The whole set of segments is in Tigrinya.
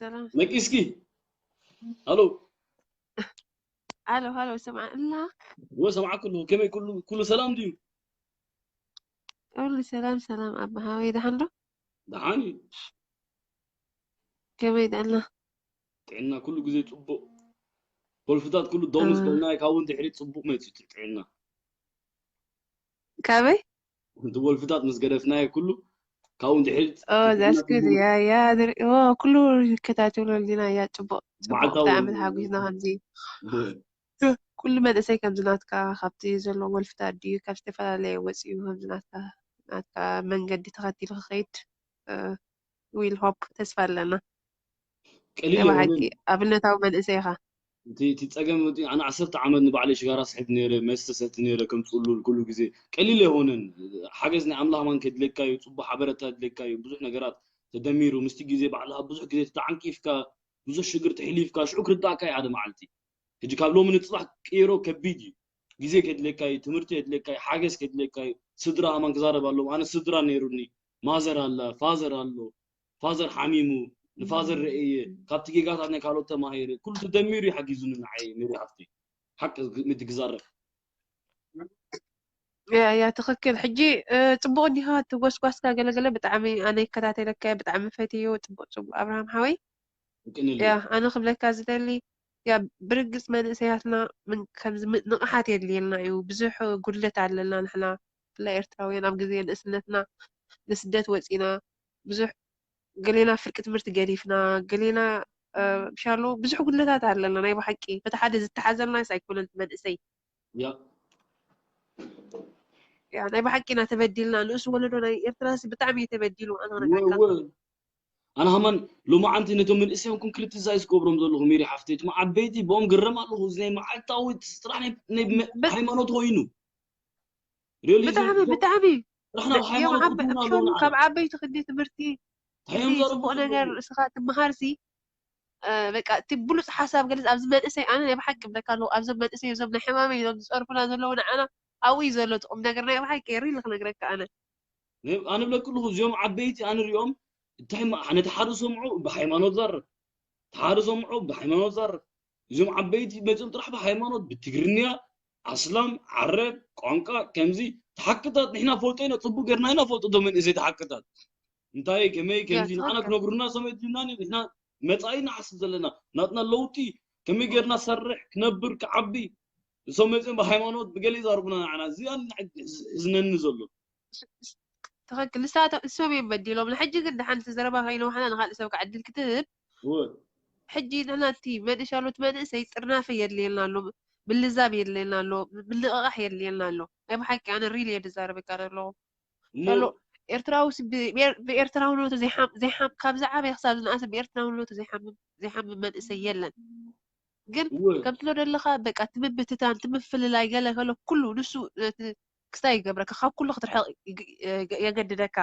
ሰላም። ነቂስኪ? ሃሎ። ሃሎ፣ ሃሎ፣ ሰምዓ ኣላ? ወ ሰምዓ ኩሉ፣ ከመይ ኩሉ፣ ኩሉ ሰላም ድዩ? ኩሉ ሰላም፣ ሰላም ኣባ ሃወይ፣ ደሓን ዶ? ደሓን እዩ። ከመይ ደኣላ? ጥዕና ኩሉ ግዜ ጽቡቕ። ወልፍታት ኩሉ ዶምስ እ። በልናዮ፣ ካብኡ ንድሕሪት ጽቡቕ መጺኡ እቲ ጥዕና። ካበይ? እቲ ወልፍታት ምስ ገደፍናዮ ኩሉ፣ ካብኡ ንድሕሪት ኦ፣ እቲ ጥዕና that's good። ጽቡቕ። ያ፣ ያ፣ there-፣ ኦ፣ ኩሉ ይከታተሉ ኣሊና፣ ያ፣ ጽቡቅ፣ ጽቡቅ። መዓልታዊ ብጣዕሚ ተሓጒስና ከምዚ። ኩሉ መንእሰይ ከምዚ ናትካ፣ ካብቲ ዘሎ ወልፍታት ድዩ፣ ካብ ዝተፈላለየ ወጺኡ ከምዚ ናትካ፣ ናትካ መንገዲ ተኸቲሉ ክኸይድ፣ እ፣ we'll hope፣ ተስፋ ኣለና። ቀሊል ናይ ብሓቂ ኣይኮነን። ኣብነታዊ መንእሰይ ኢኻ። እቲ፣ እቲ ጸገም እቲ ኣነ ዓሰርተ ዓመት ንባዕለይ ሽጋራ ስሕት ነይረ፣ መስተ ሰቲ ነይረ፣ ከም ጽሉል ኩሉ ግዜ። ቀሊል ኣይኮነን። ሓገዝ ናይ ኣምላኽ ማን ከድለካ እዩ፣ ጽቡቕ ሓበረታ ከድለካ እዩ፣ ብዙሕ ነገራት ተደሚሩ፣ ምስቲ ግዜ ባዕልኻ ብዙሕ ግዜ ተዓንቂፍካ፣ ብዙሕ ሽግር ተሕሊፍካ፣ ሽዑ ክርዳእካ እዩ ሓደ መዓልቲ። ሕጂ ካብ ሎሚ ንጽባሕ ቅይሮ ከቢድ እዩ። ግዜ ከድለካ እዩ፣ ትምህርቲ ከድለካ እዩ፣ ሓገዝ ከድለካ እዩ። ስድራ ከማን ክዛረብ ኣለዎም። ኣነ ስድራ ነይሩኒ፣ ማዘር ኣላ፣ ፋዘር ኣሎ፣ ፋዘር ሓሚሙ፣ ንፋዘር ረእየ፣ ካብቲ ጌጋታት ናይ ካልኦት ተማሂረ፣ ኩሉ ተደሚሩ እዩ ሓጊዙኒ ንዓይ ሜሪ ሓፍተይ። ሓቂ ምእንቲ ክዛረብ። ያ፣ ያ፣ ትኽክል። ሕጂ፣ እ፣ ጽቡቕ እንዲኻ፣ እቲ ጎስጓስካ ገለገለ ብጣዕሚ ኣነ ይከታተለካ እየ፣ ብጣዕሚ ፈትዮ፣ ጽቡቕ፣ ጽቡቕ ኣብርሃም ሓወይ። የቀንየለይ። ያ፣ ኣነ ክብለካ ዝደሊ፣ ያ፣ ብርግጽ መንእሰያትና ምን-፣ ከምዚ ም-፣ ንቕሓት የድልየልና እዩ። ብዙሕ ጉድለት ኣለና ንሕና፣ ብፍላይ ኤርትራውያን ኣብ ግዜ ንእስነትና ንስደት ወጺና፣ ብዙሕ ገሌና ፍርቂ ትምህርቲ ገዲፍና፣ ገሌና፣ እ፣ ምሻሎ ብዙሕ ጉድለታት ኣለና ናይ ብሓቂ። በቲ ሓደ ዝተሓዘልናስ ኣይኮነን እቲ መንእሰይ። ያ። ያ፣ ናይ ብሓቂ ኢና ተበዲልና። ንእሱ ወለዶ ናይ ኤርትራስ ብጣዕሚ እዩ ተበዲሉ፣ ኣነ እወ፣ ክነግረካ። እወ። ኣነ ከማን ሎማዓንቲ ነቶም መንእሰያት ኮንክሪቲዛይዝ ክገብሮም ዘለኹ ሜሪ ሓፍተይ፣ እቶም ዓበይቲ ብኦም ግረም ኣለኹ። እዚ ናይ መዓልታዊ ስራሕ ናይ፣ ናይ መ-፣ ብ-፣ ሃይማኖት ኮይኑ። ሪሊ ብጣዕሚ፣ እዞም ብጣዕሚ። ንሕና ኣብ ብ-፣ እዮም ሃይማኖት ዓበ-፣ ቅቡና ምሻሉ ኣለዉ ንዓና። ካብ ዓበይቲ ክንዲ ትምህርቲ፣ እንታይ እዮም ክንዲ ዘረቡ ጽቡቕ ነገር ዘለዉ? እስኻ ትመሃርሲ፣ እ፣ በቃ እቲ ብሉጽ ሓሳብ ገለጽ ኣብዚ መንእሰይ፣ ኣነ ናይ ብሓቂ እብለካ ኣለኹ፣ ኣብዞም መንእሰይ እዞም ናይ ሕማመይ እዞም ዝጸርፉና ዘለዉ ንዓና ኣብኡ እዩ ዘሎ እቲ ቁም ነገር ናይ ብሓቂ ሪሊ ክነግረካ ኣነ። ነ-፣ ኣነ እብለኪ ኣለኹ እዚኦም ዓበይቲ ኣነ ሪኦም እንታይ ማ-፣ ነቲ ሓደ ሰምዑ ብሃይማኖት ዛረብ፣ እቲ ሓደ ሰምዑ ብሃይማኖት ዛረብ። እዚኦም ዓበይቲ መጺኦም ጥራሕ ብሃይማኖት፣ ብትግርኛ፣ ኣስላም፣ ዓረብ፣ ቋንቋ፣ ከምዚ፣ እቲ ሓቅታት ንሕና ፈልጦ ኢና፣ ጽቡቅ ጌርና ኢና ፈልጦ፣ እዞም መንእሰይ፣ እቲ ሓቅታት። እንታይ፣ ከመይ፣ ያ፣ ከምዚ፣ ንዓና ትኽክል። ክነግሩና ሰብኣይ ድልና፣ ንሕና መጻኢ ንሓስብ ዘለና። ናትና ለውጢ፣ ከመይ ጌርና ሰርሕ፣ ክነብር፣ ክዓቢ፣ እሶም መጺኦም ብሃይማኖት፣ ብገለ ይዛርቡና ንዓና። እዚ ኣነ ሕዝ-፣ ሕዝነኒ ዘሎ። ትኽክል። ንሳቶ-፣ እሶም እዮም በዲሎም። ንሕጂ ግን ደሓን እቲ ዘረባ ከይነውሓና ንኻልእ ሰብ ክዕድል ክትህብ። እወ። ሕጂ ንሕና እቲ መንእሻሎት መንእሰይ ጥርናፈ የድልየልና ኣሎ፣ ምልዛብ የድልየልና ኣሎ፣ ምልቕቓሕ የድልየልና ኣሎ። ናይ ብሓቂ ኣነ ሪል እየ ዝዛረበካ ዘለኹ። እሞ ኣሎ፣ ኤርትራዊ ስ-፣ ብ-፣ ብኤር-፣ ብኤርትራውነቱ ዘይሓም-፣ ዘይሓም-፣ ካብ ዝዓበየ ክሳብ ዝነኣሰ ብኤርትራውነቱ ዘይሓምም፣ ዘይሓምም መንእሰይ የለን። ግን እወ። ከምቲ ትብሎ ዘለኻ በቃ እቲ ምብትታን፣ እቲ ምፍልላይ ገለ ከሎ ኩሉ ንሱ ነቲ ክስታይ ይገብረካ፣ ካብ ኩሉ ክትርሕቕ ይግ-፣ የገድደካ።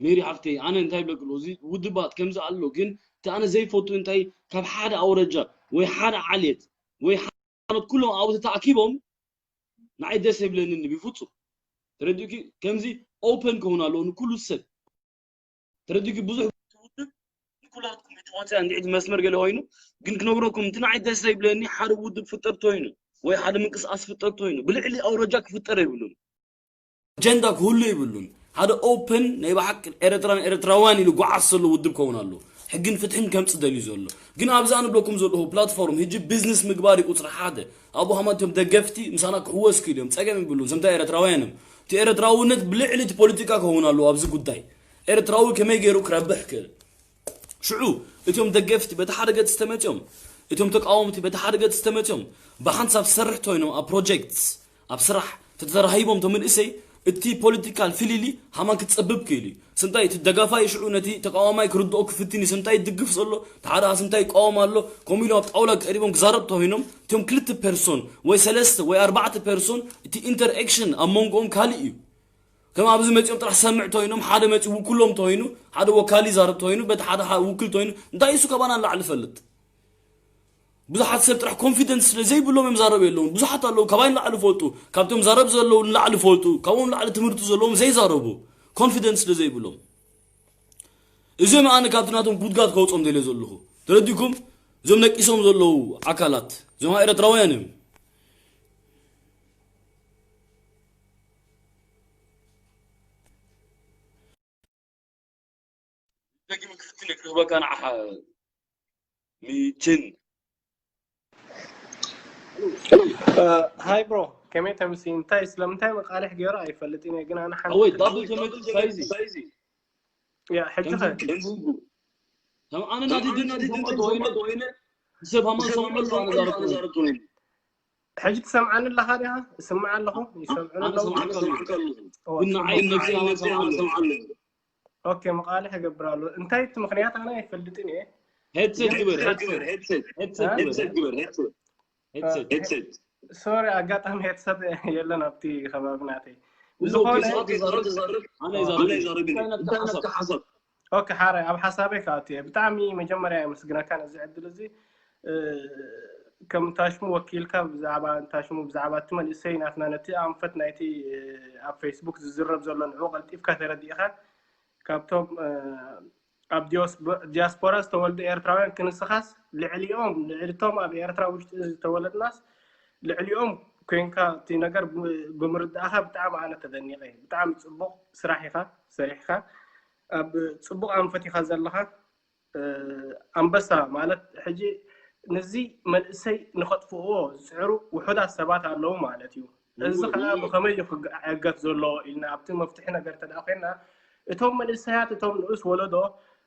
ሜሪ ሓፍተይ፣ ኣነ እንታይ ይብለኪ ኣለኹ፣ እዚ ውድባት ከምዚ ኣሎ፣ ግን እቲ ኣነ ዘይፈቱ እንታይ ካብ ሓደ ኣውረጃ ወይ ሓደ ዓሌት ወይ ሓደ ኩሎም ኣብኡ ተኣኪቦም ንዓይ ደስ ኣይብለንን ብፍጹም። ተረዲእኪ? ከምዚ ኦፐን ክኸውን ኣለዎ ንኩሉ ሰብ። ተረዲእኪ? ብዙሕ ውድብ ንኩላትኩም ሕጂ ወፂኣ እንድዒ እቲ መስመር ገለ ኮይኑ፣ ግን ክነግረኩም፣ እቲ ንዓይ ደስ ዘይብለኒ ሓደ ውድብ ፍጠር ተኮይኑ ወይ ሓደ ምንቅስቃስ ፍጠር ተኮይኑ ብልዕሊ ኣውረጃ ክፍጠር የብሉን። ኣጀንዳ ክህሉ የብሉን። ሓደ ኦፕን ናይ ብሓቂ ኤርትራን ኤርትራውያን ኢሉ ጓዓዝ ዘሎ ውድብ ክኸውን ኣለዎ። ሕግን ፍትሕን ከምጽእ ደልዩ ዘሎ። ግን ኣብዚ ኣነ ብለኩም ዘለኹ ፕላትፎርም ሕጂ ቢዝነስ ምግባር እዩ ቁጽሪ ሓደ። ኣብኡ ሃማቶም ደገፍቲ ምሳና ክሕወስ ክኢሉ እዮም። ጸገም የብሉን። ሰምታ ኤርትራውያን እዮም። እቲ ኤርትራውነት ብልዕሊ እቲ ፖለቲካ ክኸውን ኣለዎ ኣብዚ ጉዳይ። ኤርትራዊ ከመይ ገይሩ ክረብሕ ክእል? ሽዑ እቶም ደገፍቲ በቲ ሓደ ገጽ ተመጺኦም፣ እቶም ተቃወምቲ በቲ ሓደ ገጽ ተመጺኦም፣ ብሓንሳብ ዝሰርሕ ተኮይኖም ኣብ ፕሮጀክትስ፣ ኣብ ስራሕ ተተራሂቦም እቶም መንእሰይ፣ እቲ ፖለቲካል ፍልሊ ሃማን ክትጸብብ ክእል እዩ። ስምታይ እቲ ደጋፋይ ሽዑ ነቲ ተቃዋማይ ክርድኦ ክፍትን እዩ። ስምታይ ይድግፍ ዘሎ፣ እቲ ሓደ ስምታይ ይቃወም ኣሎ። ከምኡ ኢሎም ኣብ ጣውላ ቀሪቦም ክዛረብ ተኮይኖም፣ እቶም ክልተ ፐርሶን ወይ ሰለስተ ወይ ኣርባዕተ ፐርሶን እቲ ኢንተርኤክሽን ኣብ መንጎኦም ካልእ እዩ። ከም ኣብዚ መጺኦም ጥራሕ ሰምዕ ተኮይኖም፣ ሓደ መጺኡ ውክሎም ተኮይኑ፣ ሓደ ወካሊ ዛረብ ተኮይኑ፣ በቲ ሓደ ሓ-፣ ውክል ተኮይኑ፣ እንታይ እሱ ካባና ንላዕሊ ፈልጥ? ብዙሓት ሰብ ጥራሕ ኮንፊደንስ ስለ ዘይብሎም እዮም ዛረብ የለውን። ብዙሓት ኣለዉ፣ ካባይ ንላዕሊ ፈልጡ፣ ካብቶም ዛረብ ዘለዉ ንላዕሊ ፈልጡ፣ ካብኦም ንላዕሊ ትምህርቲ ዘለዎም ዘይዛረቡ፣ ኮንፊደንስ ስለ ዘይብሎም። እዞም ኣነ ካብቲ ናቶም ጉድጋድ ከውጾም ደልየ ዘለኹ። ተረዲኩም? እዞም ነቂሶም ዘለዉ ኣካላት እዞም ኤርትራውያን እዮም። ደጊም ክፍትን ክህበካ ንዓኻ ሚችን። ሃይ ብሮ፣ ከመይ ተምሲ? እንታይ ስለምንታይ መቃልሕ ገይሩ ኣይፈልጥን እየ፣ ግን ኣነ ሓንቲ ኣወይ ዳብል ተመልስ ሳይዚ ያ ሕጂ ኸ ከም ኣነ ናቲ ድምፂ ዝሰምዖ ተወይነ ሰብ ሃማን ሰምዖ ኣነ ዛረብኩ። ሕጂ ትሰምዓኒ ኣለኻ ዲኻ? እስምዕ ኣለኹ፣ ይሰምዑ ኣነ ኣለኹ። ሰምዓካ ኣለኹ። እዋ፣ ግን ንዓይ ነብሲ ሃማን ሰምዓ ኣለኹ። ኦኬ፣ መቃልሕ እገብር ኣሎ። እንታይ እቲ ምክንያት ኣነ ኣይፈልጥን እየ። ሄድሰት ግበር፣ ሄድሰት፣ ሄድሰት ግበር፣ ሄድሰት፣ ሄድሰት። ሶሪ፣ ኣጋጣሚ ሄድሰት የለን ኣብቲ ከባቢ ናተይ። ብዝኾነ ሰዓት ተዛረብ፣ ኣነ ይዛረብ። እንታይ ናትካ ሓሳብ? ኦኬ፣ ሓራይ ኣብ ሓሳበይ ክኣቱ እየ። ብጣዕሚ መጀመርያ የመስግነካ ነዚ ዕድል እዚ። እ፣ ከም ታሽሙ ወኪልካ ብዛዕባ ታሽሙ ብዛዕባ እቲ መንእሰይ ናትና ነቲ ኣንፈት ናይቲ እ፣ ኣብ ፌስቡክ ዝዝረብ ዘሎ ንዑ ቀልጢፍካ ተረዲእካ ካብቶም እ፣ ኣብ ዲዮስ- ዲያስፖራ ዝተወልዱ ኤርትራውያን ክንስኻስ ልዕሊኦም ልዕሊቶም ኣብ ኤርትራ ውሽጢ ዝተወለድናስ ልዕሊኦም ኮንካ እቲ ነገር ብ- ብምርዳእኻ ብጣዕሚ ኣነ ተደኒቐ። ብጣዕሚ ፅቡቕ ስራሕ ኢኻ ሰሪሕካ፣ ኣብ ፅቡቕ ኣንፈት ኢኻ ዘለኻ። እ፣ ኣንበሳ ማለት ሕጂ ነዚ መንእሰይ ንኸጥፍእዎ ዝፅዕሩ ውሑዳት ሰባት ኣለዉ ማለት እዩ። እዚ ከዓ ብኸመይ እዩ ክዕገት ዘሎ ኢልና ኣብቲ መፍትሒ ነገር እንተ ደኣ ኮይንና፣ እቶም መንእሰያት እቶም ንኡስ ወለዶ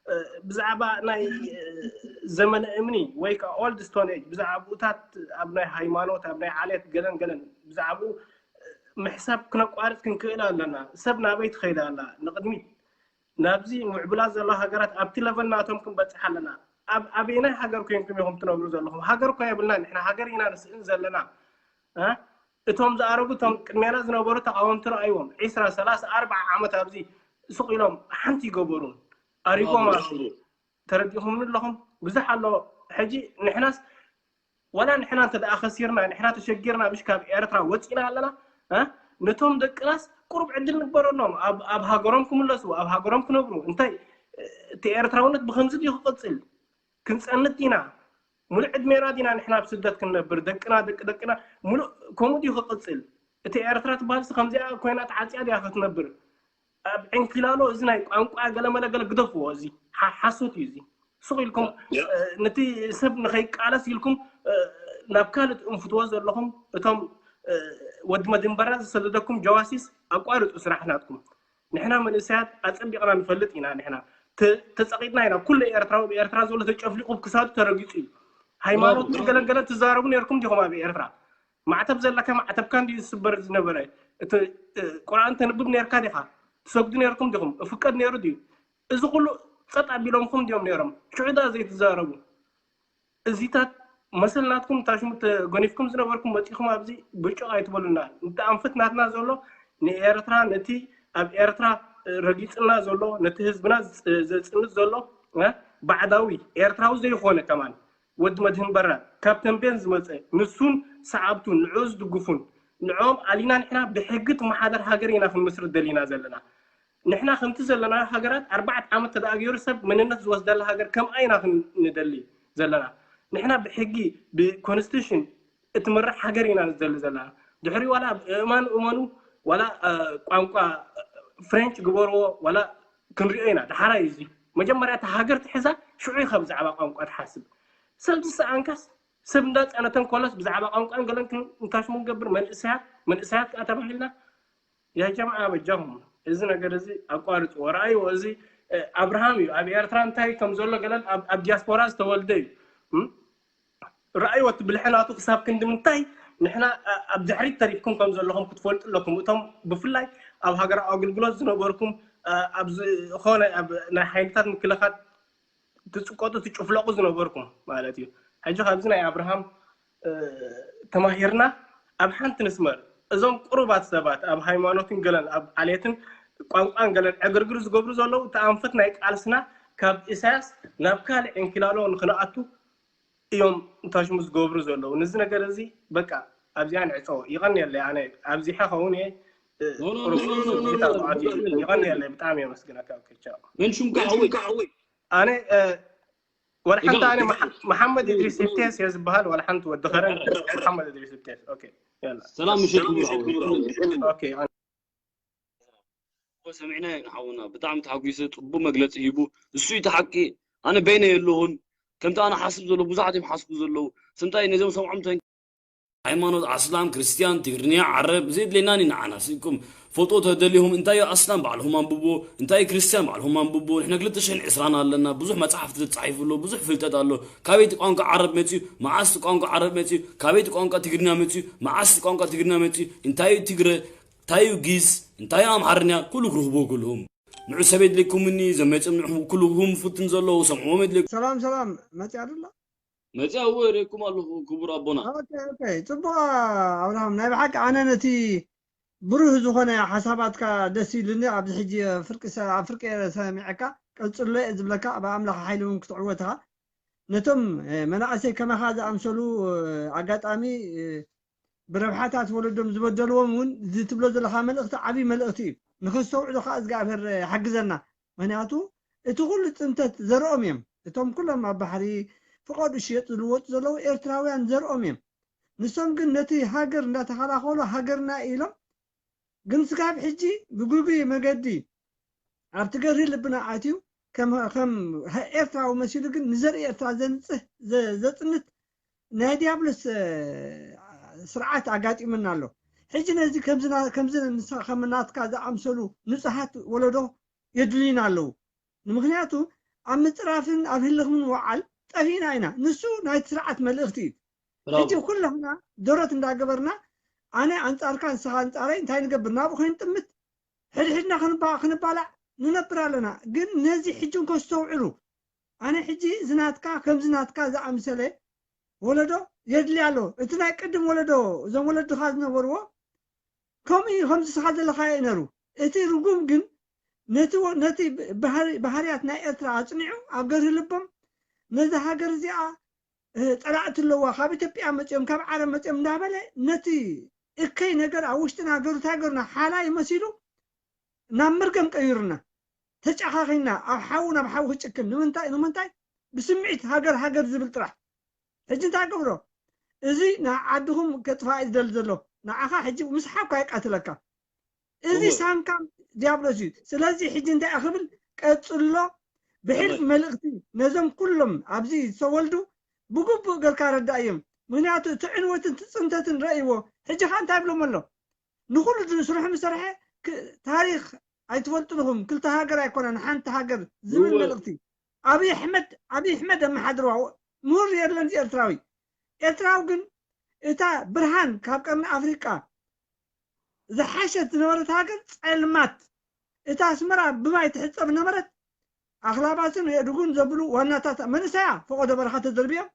እ፣ ብዛዕባ ናይ እ፣ ዘመነ እምኒ ወይ ከዓ ኦልድ ስቶን ኤጅ ብዛዕባኡታት ኣብ ናይ ሃይማኖት ኣብ ናይ ዓሌት ገለን ገለን ብዛዕባኡ እ፣ ምሕሳብ ክነቋርፅ ክንክእል ኣለና። ሰብ ናበይ ትኸይድ ኣላ ንቕድሚት ናብዚ ምዕቡላት ዘለዋ ሃገራት ኣብቲ ለቨል ናቶም ክንበፅሕ ኣለና። ኣብ ኣበየናይ ሃገር ኮይንኩም ኢኹም ትነብሩ ዘለኹም? ሃገር እኮ የብልና ንሕና፣ ሃገር ኢና ንስእን ዘለና። እ? እቶም ዝኣረጉ እቶም ቅድሜና ዝነበሩ ተቃወምቲ ረኣይዎም ዒስራ ሰላሳ ኣርብዓ ዓመት ኣብዚ ሱቅ ኢሎም ሓንቲ ይገበሩን ኣሪጎም ኣለዉ። ተረዲእኹምኒ ኣለኹም? ብዙሕ ኣሎ። ሕጂ ንሕናስ ዋላ ንሕና እንተ ደኣ ከሲርና ንሕና ተሸጊርና ምሽ ካብ ኤርትራ ወፂና ኣለና እ? ነቶም ደቅናስ ቁሩብ ዕድል ንግበረሎም ኣብ ኣብ ሃገሮም ክምለሱ ኣብ ሃገሮም ክነብሩ እንታይ እቲ ኤርትራውነት ብከምዚ ድዩ ክቕፅል ክንፀንት ዲና ሙሉእ ዕድሜና ዲና ንሕና ኣብ ስደት ክንነብር ደቅና ደቂ ደቅና ሙሉእ ከምኡ ድዩ ክቕፅል እቲ ኤርትራ ትበሃልሲ ከምዚኣ ኮይና ተዓፅያ ድያ ክትነብር ኣብ ዕንኪላሎ እዚ ናይ ቋንቋ ገለመለ ገለ ግደፍዎ እዚ ሓ- ሓሶት እዩ እዚ ሱቕ ኢልኩም እ፣ ነቲ ሰብ ንኸይቃለስ ኢልኩም እ፣ ናብ ካልእ ትእንፍትዎ ዘለኹም እቶም እ፣ ወዲ መድንበራ ዝሰደደኩም ጀዋሲስ ኣቋርፁ ስራሕ ናትኩም ንሕና መንእሰያት ኣፀቢቕና ንፈልጥ ኢና ንሕና ተ- ተፀቒጥና ኢና ኩሉ ኤርትራዊ ብኤርትራ ዘሎ ተጨፍሊቑ ክሳዱ ተረጊፁ እዩ ሃይማኖት ገለገለ ትዛረቡ ነርኩም ዲኹም ኣብ ኤርትራ ማዕተብ ዘለካ ማዕተብካ እንዲ ዝስበር ዝነበረ እቲ እ፣ ቁርኣን ተንብብ ነርካ ዲኻ ትሰግዱ ነርኩም ዲኹም እፍቀድ ነሩ ድዩ እዚ ኩሉ ፀጥ ኣቢሎምኩም ድዮም ነሮም ሽዑ ዳ ዘይትዛረቡ እዚታት መሰል ናትኩም ታሽሙ ተጎኒፍኩም ዝነበርኩም መፂኹም ኣብዚ ብጭቕ ኣይትበሉና እቲ ኣንፈት ናትና ዘሎ ንኤርትራ ነቲ ኣብ ኤርትራ ረጊፅና ዘሎ ነቲ ህዝብና ዘፅንት ዘሎ ባዕዳዊ ኤርትራዊ ዘይኮነ ከማን ወዲ መድህን በራ ካብ ተንቤን ዝመፀ ንሱን ሰዓብቱን ንዑ ዝድግፉን ንዕኦም ኣሊና ንሕና ብሕጊ ትመሓደር ሃገር ኢና ክንምስርት ደሊና ዘለና ንሕና ከምቲ ዘለናዮ ሃገራት ኣርባዕተ ዓመት ተደኣ ገይሩ ሰብ መንነት ዝወስደላ ሃገር ከምኣ ኢና ክንደሊ ዘለና ንሕና ብሕጊ ብኮንስቲቱሽን እትመርሕ ሃገር ኢና ንደሊ ዘለና ድሕሪ ዋላ እማን እመኑ ዋላ ቋንቋ ፍሬንች ግበርዎ ዋላ ክንሪኦ ኢና ድሓራይ እዚ መጀመርያ እታ ሃገር ትሕዛ ሽዑ ኢኻ ብዛዕባ ቋንቋ ትሓስብ ሰብ ዝሰኣንካስ ሰብ እንዳፀነተን ኮለስ ብዛዕባ ቋንቋን ገለን እንታሽሙ ንገብር መንእሰያት መንእሰያት ከዓ ተባሂልና ያ ጀምዓ በጃኹም እዚ ነገር እዚ ኣቋርፅዎ ረኣይዎ እዚ ኣብርሃም እዩ ኣብ ኤርትራ እንታይ ከም ዘሎ ገለን ኣብ ዲያስፖራ ዝተወልደ እዩ ረኣይዎ እቲ ብልሒ ናቱ ክሳብ ክንዲ ምንታይ ንሕና ኣብ ድሕሪት ተሪፍኩም ከም ዘለኹም ክትፈልጡ ኣለኩም እቶም ብፍላይ ኣብ ሃገራዊ ኣገልግሎት ዝነበርኩም ኣብ ዝኾነ ኣብ ናይ ሓይልታት ምክልኻል ትፅቀጡ ትጭፍለቁ ዝነበርኩም ማለት እዩ ሕጂ ካብዚ ናይ ኣብርሃም ተማሂርና ኣብ ሓንቲ ንስመር እዞም ቁሩባት ሰባት ኣብ ሃይማኖትን ገለን ኣብ ዓሌትን ቋንቋን ገለን ዕግርግር ዝገብሩ ዘለዉ እቲ ኣንፈት ናይ ቃልስና ካብ ኢሳያስ ናብ ካልእ ዕንኪላሎ ንክንኣቱ እዮም እንታሽሙ ዝገብሩ ዘለዉ ንዚ ነገር እዚ በቃ ኣብዚኣ ንዕፀዎ ይቐንየለይ ኣነ ኣብዚሐ ከውን እየ ይቐንየለይ ብጣዕሚ የመስግነካ ክቻ መን ሹምካ ሓወይ ኣነ ወላ ሓንቲ ኣነ መሓመድ እድሪስ ኢብቴስ እየ ዝበሃል። ወላ ሓንቲ ወዲ ኸረን መሓመድ እድሪስ ኢብቴስ። ኦኬ፣ ሰላም ምሽት። ኦኬ፣ ሰሚዕና ንሓውና ብጣዕሚ ተሓጒሰ። ጽቡቅ መግለጺ ሂቡ። እሱ እቲ ሓቂ። ኣነ በይነ የለሁን። ከምቲ ኣነ ሓስብ ዘሎ ብዙሓት እዮም ሓስቡ ዘለዉ። ስንታይ ነዞም ሰምዖም ሃይማኖት ኣስላም፣ ክርስትያን፣ ትግርኛ፣ ዓረብ፣ ዘየድልየናን እዩ ንዓና። ስኢኩም ፎቶ ተደሊኹም እንታይ እዩ ኣስላም ባዕልኹም ኣንብብዎ፣ እንታይ እዩ ክርስትያን ባዕልኹም ኣንብብዎ። ንሕና ክልተ ሽሕን ዕስራን ኣለና። ብዙሕ መጽሓፍቲ ተጻሒፉ ኣሎ፣ ብዙሕ ፍልጠት ኣሎ። ካበይቲ ቋንቋ ዓረብ መጽዩ፣ መዓስቲ ቋንቋ ዓረብ መጽዩ፣ ካበይቲ ቋንቋ ትግርኛ መጽዩ፣ መዓስቲ ቋንቋ ትግርኛ መጽዩ፣ እንታይ እዩ ትግረ፣ እንታይ እዩ ግዝ፣ እንታይ እዩ ኣምሓርኛ፣ ኩሉ ክርኽብዎ ክልኹም። ንዑ ሰብ የድልኩምኒ፣ ዘመጽም ንዕኹም ኩልኹም ፍትን ዘለዉ ሰምዕዎም የድልኩም። ሰላም ሰላም፣ መጽያ ድላ መጽያ እወ ሬኩም ኣለኹ ክቡር ኣቦና። ኦኬ ኦኬ፣ ጽቡቕ ኣብርሃም፣ ናይ ብሓቂ ኣነ ነቲ ብሩህ ዝኾነ ሓሳባትካ ደስ ኢሉኒ። ኣብዚ ሕጂ ፍርቂ ሰ- ኣብ ፍርቂ ሰሚዐካ ቀጽሎ እየ ዝብለካ። ብኣምላኽ ሓይሊ እውን ክትዕወት ኢኻ። ነቶም እ፣ መናእሰይ ከማኻ ዝኣምሰሉ እ፣ ኣጋጣሚ እ፣ ብረብሓታት ወለዶም ዝበደልዎም እውን እዚ ትብሎ ዘለኻ መልእኽቲ ዓብዪ መልእኽቲ እዩ። ንኸስተውዕሉ ከዓ እግዚኣብሔር ይሓግዘና። ምኽንያቱ እቲ ኩሉ ፅንተት ዘርኦም እዮም። እቶም ኩሎም ኣብ ባሕሪ ፍቐዱ ሽየጡ ዝልወጡ ዘለዉ ኤርትራውያን ዘርኦም እዮም። ንሶም ግን ነቲ ሃገር እንዳተኸላኸሉ ሃገርና ኢሎም ግን ስጋብ ሕጂ ብግጉይ መገዲ ኣብቲ ገርሂ ልብና ኣትዩ ከም ከም ኤርትራዊ መሲሉ ግን ንዘርኢ ኤርትራ ዘንጽህ ዘ- ዘጽንት ናይ ዲያብሎስ እ፣ ስርዓት ኣጋጢሙና ኣሎ። ሕጂ ነዚ ከምዚ ና- ከምዚ ንስኻ ከም ናትካ ዝኣምሰሉ ንጹሃት ወለዶ የድልዩና ኣለዉ። ንምኽንያቱ ኣብ ምጽራፍን ኣብ ህልኽምን ወዓል ጠፊእና ኢና። ንሱ ናይቲ ስርዓት መልእኽቲ እዩ። ሕጂ ኩላህና ደረት እንዳገበርና ኣነ ኣንጻርካ ንስኻ ኣንጻረይ እንታይ ንገብር ናብኡ ከይንጥምት ሕድሕድና ክንባ- ክንባላዕ ንነብር ኣለና። ግን ነዚ ሕጂ እንከስተውዕሉ ኣነ ሕጂ ዝናትካ ከምዚ ናትካ ዝኣምሰለ ወለዶ የድልያ ኣሎ። እቲ ናይ ቅድም ወለዶ እዞም ወለድኻ ዝነበርዎ ከምኡ እዩ፣ ከምዚ ስኻ ዘለኻዮ እዩ ነሩ። እቲ ርጉም ግን ነቲ ወ- ነቲ ባህሪ- ባህርያት ናይ ኤርትራ ኣጽኒዑ ኣብ ገርሂ ልቦም ነዛ ሃገር እዚኣ እ፣ ጸላእቲ ኣለዋ። ካብ ኢትዮጵያ መጺኦም ካብ ዓረብ መጺኦም እንዳበለ ነቲ እከይ ነገር ኣብ ውሽጥና ገሩ እንታይ ገሩና ሓላይ መሲሉ ናብ መርገም ቀይሩና ተጫኻኺና ኣብ ሓዊ ናብ ሓዊ ክጭክን ንምንታይ ንምንታይ ብስምዒት ሃገር ሃገር ዝብል ጥራሕ ሕጂ እንታይ ገብሮ እዚ ንዓድኹም ከጥፋእ እዩ ዝደሊ ዘሎ ንዓኻ ሕጂ ምስ ሓብካ የቃትለካ እዚ ሳንካ ዲያብሎስ እዩ ስለዚ ሕጂ እንታይ ክብል ቀጽሎ ብሕልፊ መልእኽቲ ነዞም ኩሎም ኣብዚ ዝተወልዱ ብግቡእ ገልካ ረዳእዮም ምክንያቱ እቲ ዕንወትን እቲ ፅንተትን ረእይዎ ሕጂ ከዓ እንታይ ብሎም ኣሎ ንኩሉ ስርሑ ምሰርሐ ታሪክ ኣይትፈልጡን ኢኹም ክልተ ሃገር ኣይኮነን ሓንቲ ሃገር ዝብል መልእኽቲ ኣብይ ኣሕመድ ኣብይ ኣሕመድ ኣመሓድርዋ ምሁር የለን እዚ ኤርትራዊ ኤርትራዊ ግን እታ ብርሃን ካብ ቀርኒ ኣፍሪቃ ዝሓሸት ዝነበረት ሃገር ፀልማት እታ ኣስመራ ብማይ ትሕፀብ ነበረት ኣኽላባትን የእድጉን ዘብሉ ዋናታት መንእሰያ ፈቆዶ በረኻ ተደርብዮም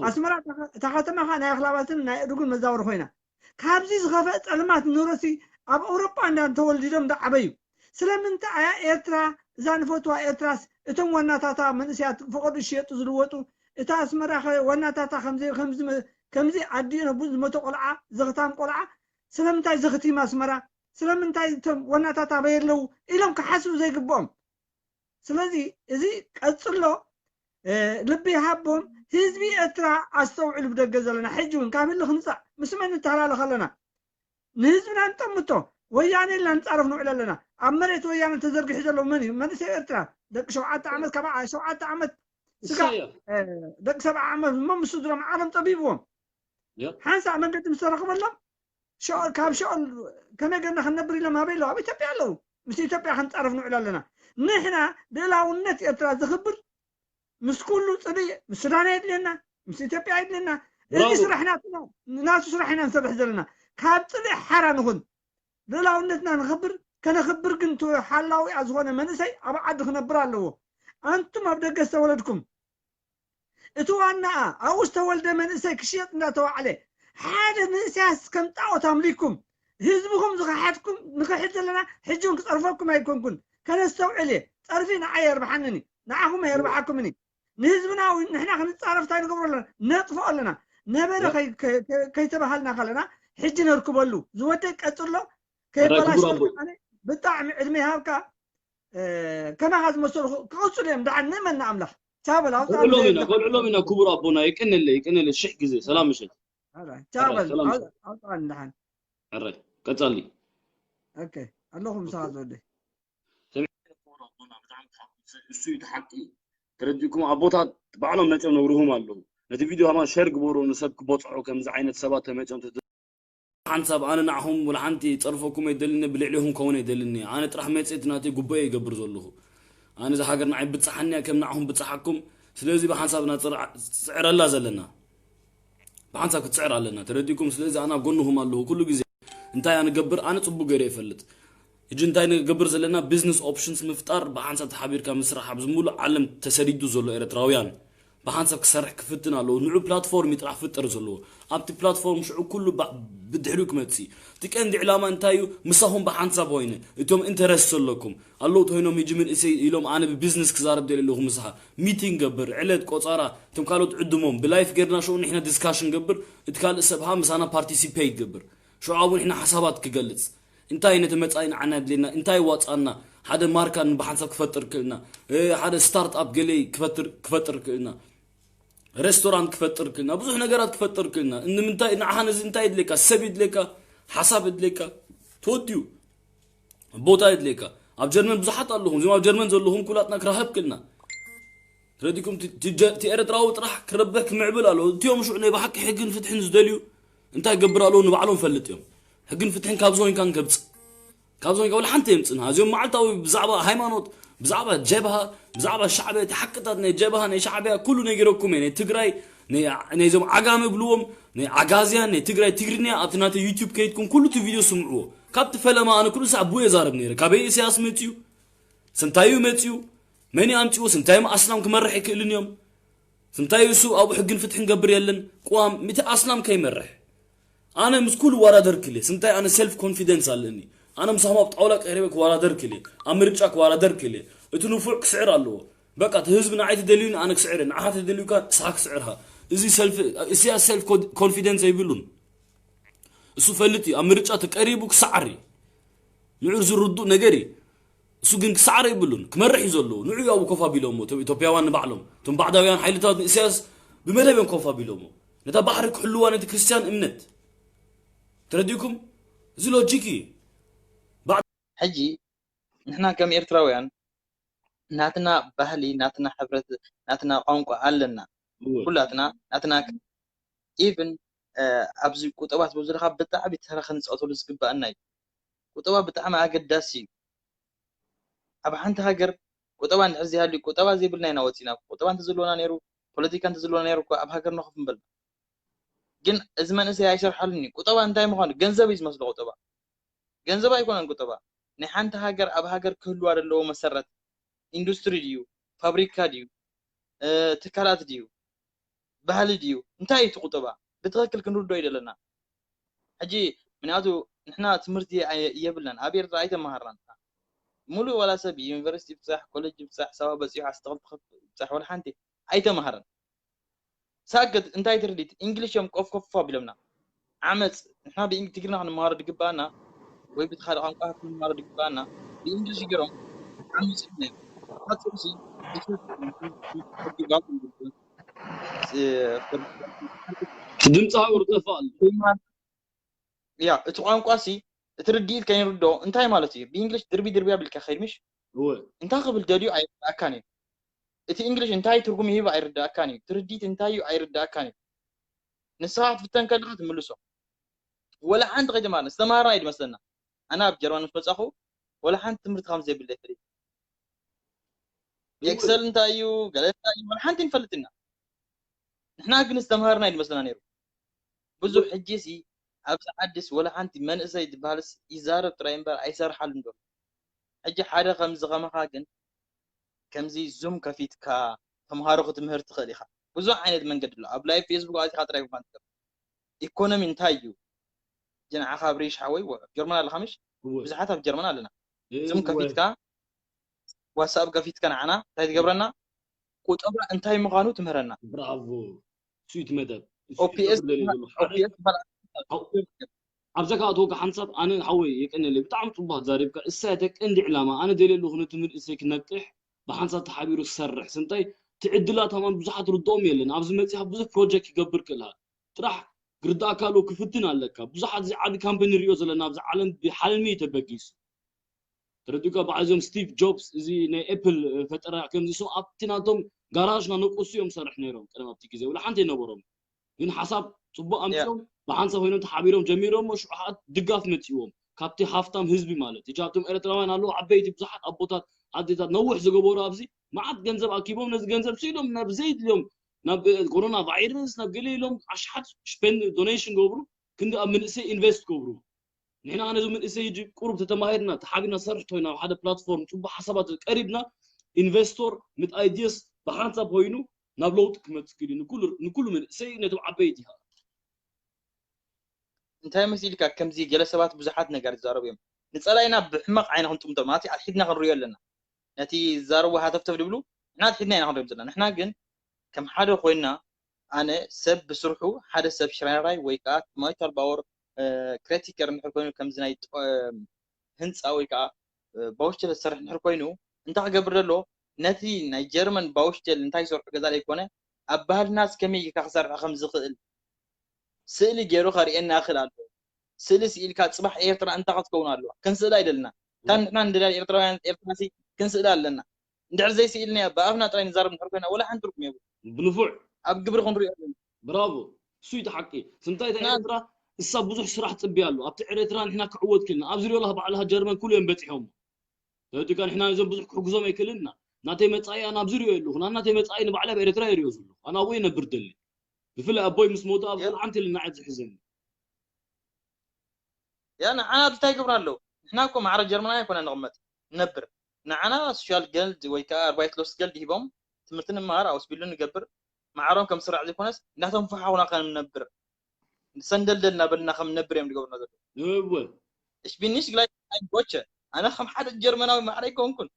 ኣስመራ እታ ከተማ ኸ ናይ ኣኽላባትን ናይ የእድጉን መዛወሪ ኮይና ካብዚ ዝኸፈእ ፀልማት ንረሲ ኣብ ኣውሮጳ እንዳ ተወልዲዶም ዳዓበዩ ስለምንታይ ኣያ ኤርትራ እዛ ንፈትዋ ኤርትራስ እቶም ዋናታታ መንእሰያት ፈቆዶ ይሽየጡ ዝልወጡ እታ ኣስመራ ኸ ዋናታታ ከምዚ ኣዲኡ ነቡ ዝመቶ ቆልዓ ዘኽታም ቆልዓ ስለምንታይ ዘኽቲም ኣስመራ ስለምንታይ እቶም ዋናታት ኣበይ ኣለዉ ኢሎም ክሓስቡ ዘይግብኦም ስለዚ እዚ ቀፅሎ ልቢ ይሃቦም ህዝቢ ኤርትራ ኣስተውዕሉ ብደገ ዘለና ሕጂ እውን ካብ ህሊ ክንፃእ ምስ መን ንተሃላለኽ ኣለና ንህዝብና ንጠምቶ ወያነ ኢልና ንፃረፍ ንውዕል ኣለና ኣብ መሬት ወያነ ተዘርጊሑ ዘሎ መን እዩ መንእሰይ ኤርትራ ደቂ ሸውዓተ ዓመት ካብ ሸውዓተ ዓመት ስጋ ደቂ ሰብዓ ዓመት እሞ ምስ ስድሮም ዓለም ጠቢብዎም ሓንሳእ መንገዲ ምስ ተረኽበሎም ካብ ሸኦል ከመይ ገርና ክንነብር ኢሎም ኣበይ ኣለዉ ኣብ ኢትዮጵያ ኣለዉ ምስ ኢትዮጵያ ክንፃረፍ ንውዕል ኣለና ንሕና ልእላውነት ኤርትራ ዝኽብር ምስ ኩሉ ፅልኢ ምስ ሱዳን የድልየና ምስ ኢትዮጵያ የድልየና እዚ ስራሕ ናትና ናቱ ስራሕ ኢና ንሰርሕ ዘለና ካብ ፅልኢ ሓራ ንኹን ልእላውነትና ንኽብር ከነኽብር ግን ሓላዊኣ ዝኾነ መንእሰይ ኣብ ዓዲ ክነብር ኣለዎ ኣንቱም ኣብ ደገ ዝተወለድኩም እቲ ዋናኣ ኣብኡ ዝተወልደ መንእሰይ ክሽየጥ እንዳተዋዕለ ሓደ ንእስያስ ከም ጣዖት ኣምሊኩም ህዝብኹም ዝኸሓድኩም ንኽሕድ ዘለና ሕጂ እውን ክፀርፈኩም ኣይኮንኩን ከነስተውዕል እየ ፀርፊ ንዓይ የርብሓንን እዩ ንዓኹም ኣየርብሓኩምን እዩ ንህዝብና እውን ንሕና ክንፃረፍ እንታይ ንገብሮ ኣለና ነጥፍኦ ኣለና ነበረ ከይተባሃልና ከለና ሕጂ ነርክበሉ ዝወደቅ ቀፅሎ ከይበላሽ ብጣዕሚ ዕድመ ይሃብካ ከማኻ ዝመሰሉ ክቕፅሉ እዮም። ደሓን ንእመን ንኣምላኽ። ቻው በል፣ ኣውፅኣኒ ከልዕሎም ኢና ደሓን። ከልዕሎም ኢና። ክቡር ኣቦና የቀነለ የቀነለ ሽሕ ግዜ ሰላም ምሸት። ቻው በል፣ ሰላም። ኣውፅኣኒ ደሓን። ሕራይ ቀጻሊ። ኦኬ፣ ኣለኹ ምሳኻ ዝወደይ። እሱ እዩ እቲ ሓቂ። ተረዲእኩም ኣቦታት ባዕሎም መፅኦም ነግርሁም ኣለዉ። ነቲ ቪድዮ ሃማ ሸር ግበሩ ንሰብ ክበፅሖ ከምዚ ዓይነት ሰባት ተመፅኦም ሓንሳብ ኣነ ንዓኹም ወላ ሓንቲ ጸርፈኩም ኣይደልኒ ብልዕሊኹም ከውን ኣይደልኒ ኣነ ጥራሕ መፅት ናተይ ጉቦየ ይገብር ዘለኹ ኣነ እዛ ሃገር ንዓይ ብፅሓንያ ከም ንዓኹም ብፅሓኩም ስለዚ ብሓንሳብ ኢና ፅዕረላ ዘለና ብሓንሳብ ክትፅዕር ኣለና ተረዲእኩም ስለዚ ኣነ ኣብ ጎንኹም ኣለኹ ኩሉ ግዜ እንታይ ኣነ ገብር ኣነ ፅቡቅ ገይረ ይፈልጥ ሕጂ እንታይ ንገብር ዘለና business options ምፍጣር ብሓንሳብ ተሓቢርካ ምስራሕ ኣብዚ ሙሉእ ዓለም ተሰዲዱ ዘሎ ኤርትራውያን ብሓንሳብ ክሰርሕ ክፍትን ኣለዎ ንዑ platform እዩ ጥራሕ ክፍጠር ዘለዎ ኣብቲ platform ሽዑ ኩሉ ብድሕሪኡ ክመፅእ እቲ ቀንዲ ዕላማ እንታይ እዩ ምሳኹም ብሓንሳብ ኮይነ እቶም interest ዘለኩም ኣለዉ ተኮይኖም ሕጂ መንእሰይ ኢሎም ኣነ ብ business ክዛረብ ደልየ ኣለኹ ምሳኻ meeting ገብር ዕለት ቆፃራ እቶም ካልኦት ዕድሞም ብ live ጌርና ሽዑ ንሕና discussion ገብር እቲ ካልእ ሰብሃ ምሳና participate ገብር ሽዑ ኣብኡ ንሕና ሓሳባት ክገልፅ እንታይ ነቲ መፃኢ ንዓና የድልየና እንታይ ዋፃና ሓደ ማርካ ብሓንሳብ ክፈጥር ክእልና ሓደ start up ገለ ክፈጥር ክእልና restaurant ክፈጥር ክእልና ብዙሕ ነገራት ክፈጥር ክእልና ንምንታይ ንዓኻ ነዚ እንታይ የድልየካ ሰብ የድልየካ ሓሳብ የድልየካ ተወዲኡ ቦታ የድልየካ ኣብ ጀርመን ብዙሓት ኣለኹም እዚም ኣብ ጀርመን ዘለኹም ኩላትና ክራኸብ ክእልና ረዲኩም እቲ ኤርትራዊ ጥራሕ ክረብሕ ክምዕብል ኣለዎ እቲኦም ሽዑ ናይ ብሓቂ ሕግን ፍትሕን ዝደልዩ እንታይ ገብር ኣለዎ ንባዕሎም ፈልጥ እዮም ሕግን ፍትሕን ካብ ዝኾንካ ንከብፅእ ካብ ዝኾንካ ወላ ሓንቲ የምፅና እዚኦም መዓልታዊ ብዛዕባ ሃይማኖት ብዛዕባ ጀብሃ ብዛዕባ ሻዕብያ እቲ ሓቅታት ናይ ጀብሃ ናይ ሻዕብያ ኩሉ ነጊረኩም እየ ናይ ትግራይ ናይዞም ዓጋመ ብልዎም ናይ ዓጋዝያን ናይ ትግራይ ትግርኛ ኣብቲ ናተ ዩቱብ ከይድኩም ኩሉ እቲ ቪድዮ ስምዕዎ ካብቲ ፈለማ ኣነ ኩሉ ሳዕ ብኡ የዛረብ ነይረ ካበይ ኢሳያስ መፅዩ ስንታዩ መፅዩ መን ኣምፅዎ ስንታዮም ኣስላም ክመርሕ ኣይክእልን እዮም ስንታይ እሱ ኣብኡ ሕግን ፍትሕን ገብር የለን ቅዋም ምቲ ኣስላም ከይመርሕ ኣነ ምስ ኩሉ ዋራደር ክልየ ስንታይ ኣነ self confidence ኣለኒ ኣነ ምሳኹም ኣብ ጣውላ ቀሪበ ክዋራደር ክልየ ኣብ ምርጫ ክዋራደር ክልየ እቲ ንፉዕ ክስዕር ኣለዎ በቃ እቲ ህዝቢ ንዓይ ተደልዩኒ ኣነ ክስዕር ንዓኻ ተደልዩካ ንስኻ ክስዕርካ እዚ self ኢሳያስ self confidence ኣይብሉን እሱ ፈልጥ እዩ ኣብ ምርጫ ተቀሪቡ ክሰዓር እዩ ንዑ ዝርዱእ ነገር እዩ እሱ ግን ክሰዓር የብሉን ክመርሕ እዩ ዘለዎ ንዑ ኣብኡ ኮፍ ኣቢሎሞ እቶም ኢትዮጵያውያን ንባዕሎም እቶም ባዕዳውያን ሓይልታት ንእስያስ ብመደብ እዮም ኮፍ ኣቢሎሞ ነታ ባሕሪ ክሕልዋ ነቲ ክርስትያን እምነት ተረዲእኩም እዚ ሎጂክ እዩ ሕጂ ንሕና ከም ኤርትራውያን ናትና ባህሊ ናትና ሕብረት ናትና ቋንቋ ኣለና ኩላትና ናትና even ኣብዚ ቁጠባ ትብል ዘለካ ብጣዕሚ ተራ ክንፃወተሉ ዝግባኣና እዩ ቁጠባ ብጣዕሚ ኣገዳሲ እዩ ኣብ ሓንቲ ሃገር ቁጠባ እንድሕር ዘይሃልዩ ቁጠባ ዘይብልና ኢና ወፂና ቁጠባ እንተዘለወና ነይሩ ፖለቲካ እንተዘለወና ነይሩ እኮ ኣብ ሃገር ነኸፍ ምበልና ግን እዚ መንእሰይ ኣይሰርሓሉን እዩ ቁጠባ እንታይ ምዃኑ ገንዘብ እዩ ዝመስሎ ቁጠባ ገንዘብ ኣይኮነን ቁጠባ ናይ ሓንቲ ሃገር ኣብ ሃገር ክህልዋ ዘለዎ መሰረት ኢንዱስትሪ ድዩ ፋብሪካ ድዩ ትካላት ድዩ ባህሊ ድዩ እንታይ እዩ እቲ ቁጠባ ብትኽክል ክንርድኦ እዩ ዘለና ሕጂ ምክንያቱ ንሕና ትምህርቲ የብልናን ኣብ ኤርትራ ኣይተመሃርናን ሙሉእ ዋላ ሰብ ዩኒቨርሲቲ ብፃሕ ኮሌጅ ብፃሕ ሰባ በፂሑ ዓሰርተ ክልተ ብፃሕ ዋላ ሓንቲ ኣይተመሃረን ሳክት እንታይ ትርዲት እንግሊሽ እዮም ቆፍ ኮፍ ኣቢሎምና ዓመፅ ንሕና ብትግርኛ ክንመሃሮ ድግባኣና ወይ ብቲ ካልእ ቋንቋ ክንመሃሮ ድግባኣና ብእንግሊሽ ገይሮም ዓሚፅና እዮም ሓፂርሲ ድምፂ ሃገሩ ጠፋ ኣሎ ያ እቲ ቋንቋ ሲ እቲ ርድኢት ከይንርድኦ እንታይ ማለት እዩ ብእንግሊሽ ድርቢ ድርቢ ኣቢልካ ከይድ ምሽ እንታይ ክብል ደልዩ ኣይረዳእካን እዩ እቲ እንግሊሽ እንታይ ትርጉም ይህብ ኣይርዳእካን እዩ ትርዲት እንታይ እዩ ኣይርዳእካን እዩ ንስኻ ክትፍተን ከለኻ ትምልሶ ወላ ሓንቲ ከይተማሃርና ዝተማሃርና እዩ ዝመስለና ኣነ ኣብ ጀርመን ምስ መፃኹ ወላ ሓንቲ ትምህርቲ ከም ዘይብለይ ፈሊጥ ኤክሰል እንታይ እዩ ገለ እንታይ እዩ ወላ ሓንቲ ንፈልጥ ኢና ንሕና ግን ዝተማሃርና እዩ ዝመስለና ነይሩ ብዙሕ ሕጂ ሲ ኣብዚ ዓዲስ ወላ ሓንቲ መንእሰይ ዝበሃልስ ይዛረብ ጥራይ እምበር ኣይሰርሓሉን ዘሎ ሕጂ ሓደ ከምዚ ከማኻ ግን ከምዚ ዙም ከፊትካ ተምሃሮ ክትምህር ትኽእል ኢኻ ብዙሕ ዓይነት መንገዲ ኣሎ ኣብ ላይቭ ፌስቡክ ኣቲኻ ጥራይ ምኳን ትገብር ኢኮኖሚ እንታይ እዩ ጅንዓኻ ኣብ ሪሽ ሓወይ ጀርመን ኣለኻ ምሽ ብዙሓት ኣብ ጀርመን ኣለና ዙም ከፊትካ ዋትስኣፕ ከፊትካ ንዓና እንታይ ትገብረና ቁጠባ እንታይ ምዃኑ ትምህረና ብራቮ እሱ እቲ መደብ ኦፒኤስ ኣብዛ ክኣትወካ ሓንሳብ ኣነ ሓወይ የቀንየለይ ብጣዕሚ ጽቡቅ ዛሪብካ። እሳ እተ ቀንዲ ዕላማ ኣነ ደልየ ኣለኹ ነቲ መንእሰይ ክነቅሕ ብሓንሳብ ተሓቢሩ ክሰርሕ ስንታይ ትዕድላት ኣማን ብዙሓት ርድኦም የለን ኣብዚ መጽያ ብዙሕ ፕሮጀክት ክገብር ክእልሃል ጥራሕ ግርዳእካ ኣለዎ ክፍትን ኣለካ ብዙሓት እዚ ዓቢ ካምፓኒ ንሪኦ ዘለና ኣብዚ ዓለም ብሓልሚ እዩ ተበጊሱ ተረዲእካ በዓል እዞም ስቲቭ ጆብስ እዚ ናይ ኤፕል ፈጠራ ከምዚ ስም ኣብቲ ናቶም ጋራጅ ናነቁሱ እዮም ሰርሕ ነይሮም ቀደም ኣብቲ ግዜ ወላ ሓንቲ የነበሮም ግን ሓሳብ ፅቡቅ ኣምፅኦም ብሓንሳብ ኮይኖም ተሓቢሮም ጀሚሮም ሽዑ ከዓ ድጋፍ መፅዎም ካብቲ ሃፍታም ህዝቢ ማለት እዩ ኣብቶም ኤርትራውያን ኣለዉ ዓበይቲ ብዙሓት ኣቦታት ኣዴታት ነውሕ ዝገበሩ ኣብዚ መዓት ገንዘብ ኣኪቦም ነዚ ገንዘብ ስኢሎም ናብ ዘይድልዮም ናብ ኮሮና ቫይረስ ናብ ገለ ኢሎም ኣሽሓት ስፔንድ ዶኔሽን ገብሩ ክንዲ ኣብ መንእሰይ ኢንቨስት ገብሩ ንሕና ነዚ መንእሰይ ሕጂ ቁሩብ ተተማሂርና ተሓቢርና ሰርሕ ተኮይና ኣብ ሓደ ፕላትፎርም ፅቡቅ ሓሳባት ቀሪብና ኢንቨስቶር ምት ኣይዲየስ ብሓንሳብ ኮይኑ ናብ ለውጢ ክመፅእ ክእል እዩ ንኩሉ መንእሰይ ነቶም ዓበይቲ እንታይ መሲልካ ከምዚ ገለ ሰባት ብዙሓት ነገር ይዛረቡ እዮም ንፀላኢና ብሕማቕ ዓይነ ክንጥምቶ ማለት ኣትሒትና ክንሪኦ ኣለና ነቲ ዝዛረቡ ሃተፍተፍ ድብሉ ንሕና ኣትሒትና ኢና ክንሪኦም ዘለና ንሕና ግን ከም ሓደ ኮይና ኣነ ሰብ ብስርሑ ሓደ ሰብ ሽራይራይ ወይ ከዓ ማይታል ባወር ክሬቲከር እንድሕር ኮይኑ ከምዚ ናይ ህንፃ ወይ ከዓ ባውቸር ዝሰርሕ እንድሕር ኮይኑ እንታይ ክገብር ዘሎ ነቲ ናይ ጀርመን ባውሽቴል እንታይ ይሰርሑ ገዛ ዘይኮነ ኣብ ባህልና ከመይ ጌርካ ክሰርሖ ከም ዝኽእል ስእሊ ገይሩ ከርእየና ይኽእል ኣሎ ስእሊ ስኢልካ ፅባሕ ኤርትራ እንታይ ክትከውን ኣለዋ ክንስእላ ኣይደልና እታ ንሕና ንደልያ ኤርትራውያን ኤርትራ ክንስእላ ኣለና እንድሕር ዘይስኢልናዮ ብኣፍና ጥራይ ንዛረብ እንድሕር ኮይና ወላ ሓንቲ ትርጉም የብሉ ብንፉዕ ኣብ ግብሪ ክንሪኦ ኣለና ብራቮ እሱ እቲ ሓቂ ስንታይ እታ ኤርትራ እሳ ብዙሕ ስራሕ ፅቢ ኣሎ ኣብቲ ኤርትራ ንሕና ክዕወት ክልና ኣብዚ ሪኦ ኣለካ ባዕልካ ጀርመን ኩሉ እዮም በፂሖም ተረዲእካ ንሕና ነዞም ብዙሕ ክሕግዞም ኣይክእልን ኢና ናተይ መፃኢ ኣነ ኣብዚ ሪኦ ኣለኹ ናብ ናተይ መፃኢ ንባዕለይ ኣብ ኤርትራ ይሪኦ ዘለኹ ኣነ ኣብኡ ይነብር ደሊ ብፍላይ ኣቦይ ምስ ሞተ ኣብ ገለ ዓንተ ኢልና ዕድ ዝሕዘኒ ያ ንዓና እንታይ ይገብሩ ኣለዉ ንሕና እኮ ማዕረ ጀርመናዊ ኣይኮነ ንቕመጥ ንነብር ንዓና ሶሻል ገልድ ወይ ከዓ ኣርባይት ሎስ ገልድ ሂቦም ትምህርቲ ንመሃር ኣውስቢሉ ንገብር ማዕሮም ከም ስራዕ ዘይኮነስ እናተንፈሓኹና ከም ንነብር ሰንደልደል እናበልና ከም ንነብር እዮም ዝገብሩና ዘለዉ እወ Ich bin nicht gleich ein Deutsche ኣነ ከም ሓደ ጀርመናዊ ማዕረ ኣይኮንኩን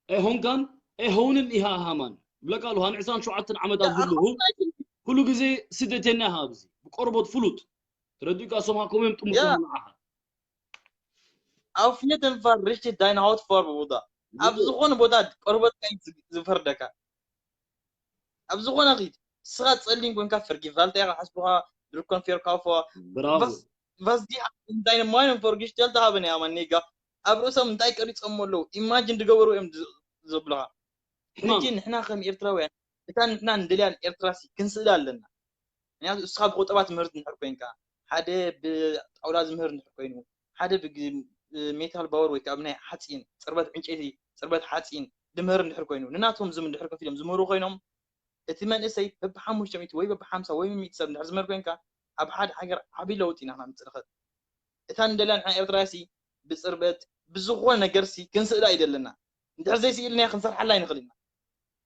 ኣይሆንካን ኣይሆንን ኢኻ ሃማን ብለካ ኣለኹ ኣነ ዕስራን ሸውዓተን ዓመት ኣብ ዘለኹ ኩሉ ግዜ ስደተኛ ኢኻ ኣብዚ ብቆርቦት ፍሉጥ ተረዲእካ ሶምዓ ከምኡ እዮም ጥሙር ያ። ሶምዓ ንዓኻ Auf jeden Fall richtig deine Hautfarbe, Bruder. ኣብ ዝኾነ ቦታ ቆርበትካ እዩ ዝፈርደካ ኣብ ዝኾነ ኺድ ንስኻ ጸሊም ኮንካ ፈርጊፋልታ ኢኻ ሓስብኻ ድርኮን ፌርካፎ ብራቮ Was die haben in deinem Meinung vorgestellt haben, ja, mein Nigga. ኣብ ርእሶም እንታይ ቀሪጾም ኣለዉ ኢማጅን ዝገበሩ እዮም ዝ- ዝብሉኻ ሕጂ ንሕና ከም ኤርትራውያን እታ ንሕና ንደልያን ኤርትራ ሲ ክንስእላ ኣለና ምክንያቱ እስኻ ብቁጠባ ትምህርቲ እንድሕር ኮይንካ ሓደ ብጣውላ ዝምህር እንድሕር ኮይኑ ሓደ ብግ- ሜታል ባወር ወይ ከዓ ብናይ ሓፂን ፅርበት ዕንጨይቲ ፅርበት ሓፂን ድምህር እንድሕር ኮይኑ ንናቶም ዝም እንድሕር ከፊሎም ዝምህሩ ኮይኖም እቲ መንእሰይ በብሓሙሽተ ሚእቲ ወይ በብሓምሳ ወይ ሚእቲ ሰብ እንድሕር ዝምህር ኮይንካ ኣብ ሓደ ሃገር ዓብዪ ለውጢ ኢና ክነምፅእ ንኽእል እታ ንደልያ ንሕና ኤርትራሲ ብፅርበት ብዝኾነ ነገርሲ ክንስእላ ይደለና እንድሕር ዘይስኢልናዮ ክንሰርሓላ ኣይንኽእል ኢና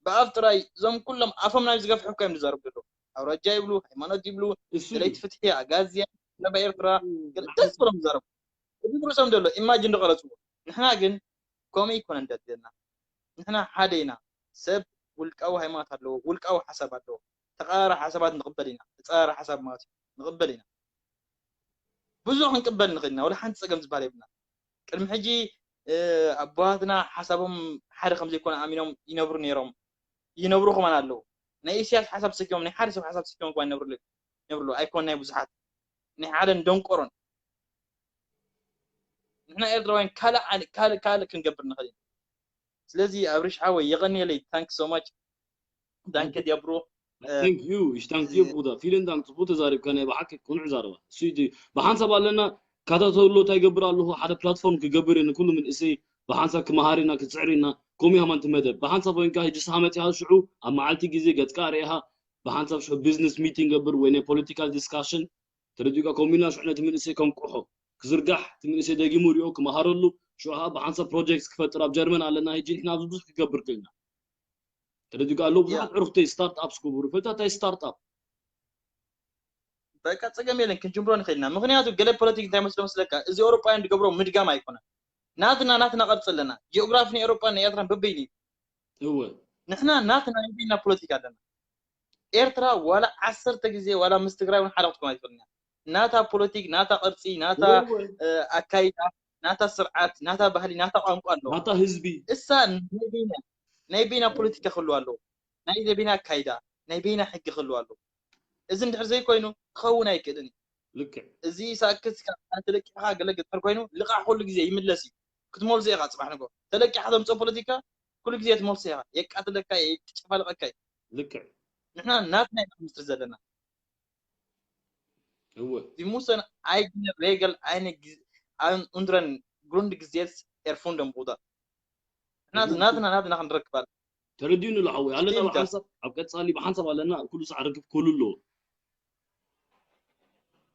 ብኣፍ ጥራይ እዞም ኩሎም ኣፎም ናብ ዝገፍሑ እኮ እዮም ዝዛረቡ ዘለዉ ኣውራጃ ይብሉ ሃይማኖት ይብሉ እሱ እዩ ደለይቲ ፍትሒ ኣጋዝያን ዘባ ኤርትራ ገለ ደስ ብሎም ዝዛረቡ እዚ ብርእሶም ዘሎ ኢማጅን ዝቐረፅዎ ንሕና ግን ከምኡ ኣይኮነን ደድልና ንሕና ሓደ ኢና ሰብ ውልቃዊ ሃይማኖት ኣለዎ ውልቃዊ ሓሳብ ኣለዎ ተቃራሪ ሓሳባት ንቕበል ኢና ተጻራሪ ሓሳብ ማለት እዩ ንቕበል ኢና ብዙሕ ክንቅበል ንኽእል ኢና ወላ ሓንቲ ጸገም ዝበሃል የብልና ቅድሚ ሕጂ ኣቦሃትና ሓሳቦም ሓደ ከም ዘይኮነ ኣሚኖም ይነብሩ ነይሮም ይነብሩ ከማን ኣለዉ ናይ ኢሳያስ ሓሳብ ተሰኪሞም ናይ ሓደ ሰብ ሓሳብ ተሰኪሞም ከማን ይነብሩ ይነብሩ ኣይኮን ናይ ብዙሓት ናይ ሓደን ደንቆሮን ንሕና ኤርትራውያን ካልእ ካልእ ካልእ ክንገብር ንኽእል ኢና ስለዚ ኣብሪሽ ሓወይ የቐንየለይ thank so much danke dir bro thank you ich danke dir Bruder vielen Dank ጽቡቅ ተዛሪብካ ናይ ብሓቂ ቅኑዕ ዛረባ እሱ እዩ ብሓንሳብ ኣለና ካታተሎ እንታይ ይገብር ኣለኹ ሓደ ፕላትፎርም ክገብር እየ ንኩሉ መንእሰይ ብሓንሳብ ክመሃር ኢና ክፅዕር ኢና ከምኡ ሃማንቲ መደብ ብሓንሳብ ኮይንካ ሕጂ ስኻ መፂኻ ሽዑ ኣብ መዓልቲ ግዜ ገፅካ ኣርእኻ ብሓንሳብ ሽዑ ቢዝነስ ሚቲንግ ገብር ወይ ናይ ፖለቲካል ዲስካሽን ተረዲእካ ከምኡ ኢልና ሽዑ ነቲ መንእሰይ ከንቅሖ ክዝርጋሕ እቲ መንእሰይ ደጊሙ ሪኦ ክመሃረሉ ሽዑ ከዓ ብሓንሳብ ፕሮጀክት ክፈጥር ኣብ ጀርመን ኣለና ሕጂ ንሕና ኣብዚ ብዙሕ ክገብር ክእልና ተረዲእካ ኣለዉ ብዙሓት ዕሩኽተይ ስታርት ኣፕስ ክገብሩ ፈልታ እንታይ ስታርት ኣፕ በቃ ፀገም የለን ክንጅምሮ ንኽእል ኢና ምክንያቱ ገለ ፖለቲክ እንታይ መስሎ መስለካ እዚ ኤውሮጳውያን ዝገብሮ ምድጋም ኣይኮነን ናትና ናትና ቅርፂ ኣለና ጂኦግራፊ ናይ ኤውሮጳን ናይ ኤርትራን በበይኑ እዩ እወ ንሕና ናትና ናይ በይና ፖለቲካ ኣለና ኤርትራ ዋላ ዓሰርተ ግዜ ዋላ ምስ ትግራይ እውን ሓደ ክትኮን ኣይትኽእልን እያ ናታ ፖለቲክ፣ ናታ ቅርጺ፣ ናታ ኣካይዳ፣ ናታ ስርዓት፣ ናታ ባህሊ፣ ናታ ቋንቋ ኣለዋ። ናታ ህዝቢ። እሳ ናይ በይና ናይ በይና ፖለቲካ ክህልዋ ኣለዎ። ናይ በይና ኣካይዳ፣ ናይ በይና ሕጊ ክህልዋ ኣለዎ። እዚ እንድሕር ዘይኮይኑ ክኸውን ኣይክእልን እዩ። ልክዕ። እዚ ሳክስ ካብ ተለቂሕካ ገለ ገጠር ኮይኑ ልቓሕ ኩሉ ግዜ ይምለስ እዩ። ክትመልሶ ኢኻ ጽባሕ ንግሆ። ተለቂሕካ ተምጽኦ ፖለቲካ ኩሉ ግዜ ትመልሶ ኢኻ። የቃትለካ እዩ፣ የጨፋልቐካ እዩ። ልክዕ። ንሕና ናትና ኢና ክንምስርት ዘለና። እወ። Vi måste ha egna regler, egna gi-, an-, under en grundgesetz erfunden, Bruder. ናት-፣ ናትና፣ ናትና ክንረክብ ኣለና። ተረዲኡኒ ኣሎ ሓወይ። ኣለና ተረዲኡኒ። ብሓንሳብ፣ ኣብ ቀጻሊ ብሓንሳብ ኣለና፣ ኩሉ ሳዕ ርክብ ክህሉ ኣለዎ።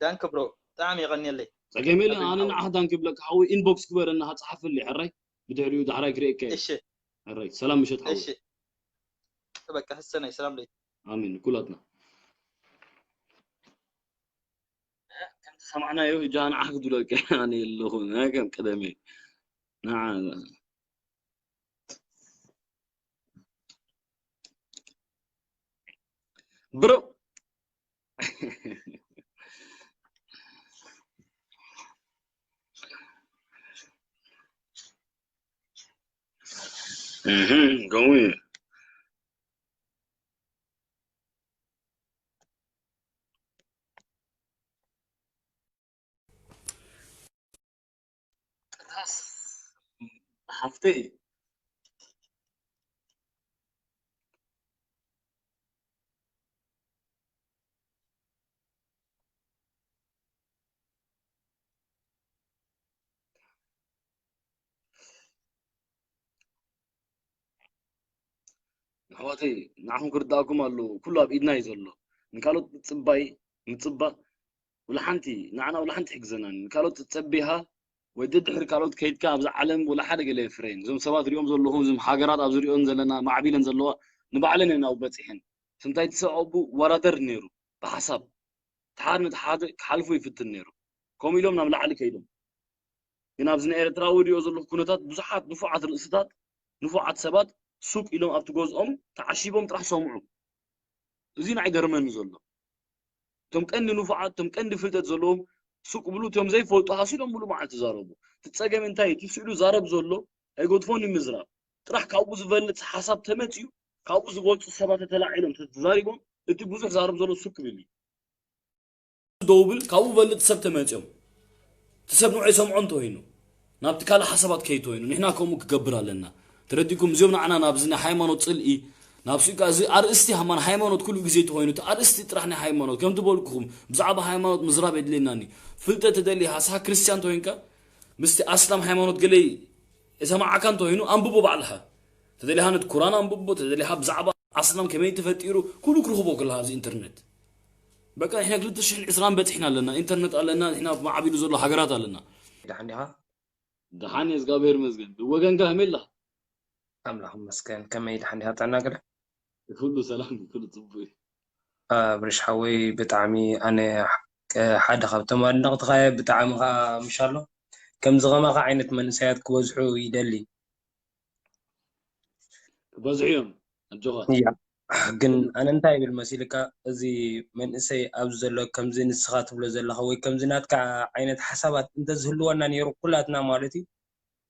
ዳንክ ብሮ፣ ብጣዕሚ የቐንየለይ። ጸገም የለን፣ ኣነ ንዓኻ ዳንክ ይብለካ ሓወይ። ኢንቦክስ ግበረና፣ ጸሓፈለይ ሕራይ። ብድሕሪኡ ዳሕራይ ክርእየካ እየ። እሺ። ሕራይ፣ ሰላም ምሸት ሓወይ። እሺ። በቃ፣ ህሰናይ፣ ሰላም ለይ። ኣሜን፣ ኩላትና። ከምቲ ሰማዕናዮ፣ እጃ ንዓኽ ክድለካ ኣነ የለኹን፣ ከም ቀደመይ። ንዓ-፣ ብሮ። እህ፣ ከምኡ እዩ። ጥራስ ሓፍተይ። ኣሕዋተይ፣ ንዓኹም ክርዳእኩም ኣለዎ። ኩሉ ኣብ ኢድና እዩ ዘሎ። ንካልኦት ምጽባይ፣ ምጽባእ፣ ወላ ሓንቲ፣ ንዓና ወላ ሓንቲ ይሕግዘናን። ንካልኦት ትጸቢኻ ወይ ደድሕሪ ካልኦት ከይድካ ኣብዛ ዓለም ወላ ሓደ ገለ የፍረየን። እዞም ሰባት ሪኦም ዘለኹ፣ እዞም ሃገራት ኣብዚ ሪኦን ዘለና፣ ማዕቢለን ዘለዋ፣ ንባዕለን እየን ኣብኡ በጺሐን። ስንታይ ትሰብኣቡ ወራደር ነይሩ፣ ብሓሳብ። እቲ ሓደ ነቲ ሓደ ክሓልፎ ይፍትን ነይሩ። ከምኡ ኢሎም ናብ ላዕሊ ከይዶም። ግን ኣብዚ ናይ ኤርትራ ወዲኦ ዘለኹ ኩነታት ብዙሓት ንፉዓት ርእስታት፣ ንፉዓት ሰባት ሱቅ ኢሎም ኣብቲ ገዝኦም ተዓሺቦም ጥራሕ ሰምዑ። እዚ ንዓይ ገርመኒ ዘሎ። እቶም ቀንዲ ንፉዓት፣ እቶም ቀንዲ ፍልጠት ዘለዎም ሱቅ ብሉ፣ እቶም ዘይፈልጡ ሃስ ኢሎም ሙሉእ መዓልቲ ይዛረቡ። እቲ ጸገም እንታይ? እቲ ስእሉ ዛረብ ዘሎ ኣይገድፎን እዩ ምዝራብ። ጥራሕ ካብኡ ዝበልጽ ሓሳብ ተመጽዩ፣ ካብኡ ዝበልጹ ሰባት ተተላዒሎም ተዛሪቦም፣ እቲ ብዙሕ ዛረብ ዘሎ ሱቅ ክብል እዩ። ደውብል ካብኡ በልጥ ሰብ ተመጽዮም። እቲ ሰብ ንዑ ይሰምዖ እንተኮይኑ፣ ናብቲ ካልእ ሓሳባት ከይተኮይኑ፣ ንሕና ከምኡ ክገብር ኣለና። ተረዲእኩም? እዚኦም ንዓና ናብዚ ናይ ሃይማኖት ጽልኢ፣ ናብ ሱቃ እዚ ኣርእስቲ ሃማን-፣ ሃይማኖት ኩሉ ግዜ ተኮይኑ፣ እቲ ኣርእስቲ ጥራሕ ናይ ሃይማኖት፣ ከምቲ በልኩኹም፣ ብዛዕባ ሃይማኖት ምዝራብ የድልየናኒ። ፍልጠት ተደልይካ፣ ንስኻ ክርስትያን ተኮይንካ፣ ምስቲ ኣስላም ሃይማኖት ገለ የሰማዓካ እንተኮይኑ፣ ኣንብቦ ባዕልኻ። ተደሊኻ ነቲ ቁርኣን ኣንብቦ፣ ተደሊኻ ብዛዕባ ኣስላም ከመይ ተፈጢሩ፣ ኩሉ ክረኽቦ ከለኻ ኣብዚ ኢንተርነት። በቃ ንሕና ክልተ ሽሕን ዕስራን በጺሕና ኣለና፣ ኢንተርነት ኣለና፣ ንሕና ማዕቢሉ ዘሎ ሃገራት ኣለና። ደሓን ዲኻ? ደሓን እየ፣ እግዚኣብሔር ይመስገን። ብወገንካ ከመይ ኣለኻ? ኣምላኽ ይመስገን። ከመይ ደሓን ዲኻ? ጥዕና ገለ? ኩሉ ሰላም፣ ኩሉ ጽቡቅ እዩ። ኣብርሽ ሓወይ፣ ብጣዕሚ ኣነ ሓደ ካብቶም ኣድነቕትኻ እየ፣ ብጣዕሚ ኸዓ ምሻሎ ከምዚ ኸማኻ ዓይነት መንእሰያት ክበዝሑ ይደሊ። ክበዝሑ እዮም፣ ኣጆኻ። እያ፣ ግን ኣነ እንታይ ይብል መሲልካ፣ እዚ መንእሰይ ኣብዚ ዘሎ ከምዚ ንስኻ ትብሎ ዘለኻ ወይ ከምዚ ናትካ ዓይነት ሓሳባት እንተዝህልወና ነይሩ ኩላትና ማለት እዩ፣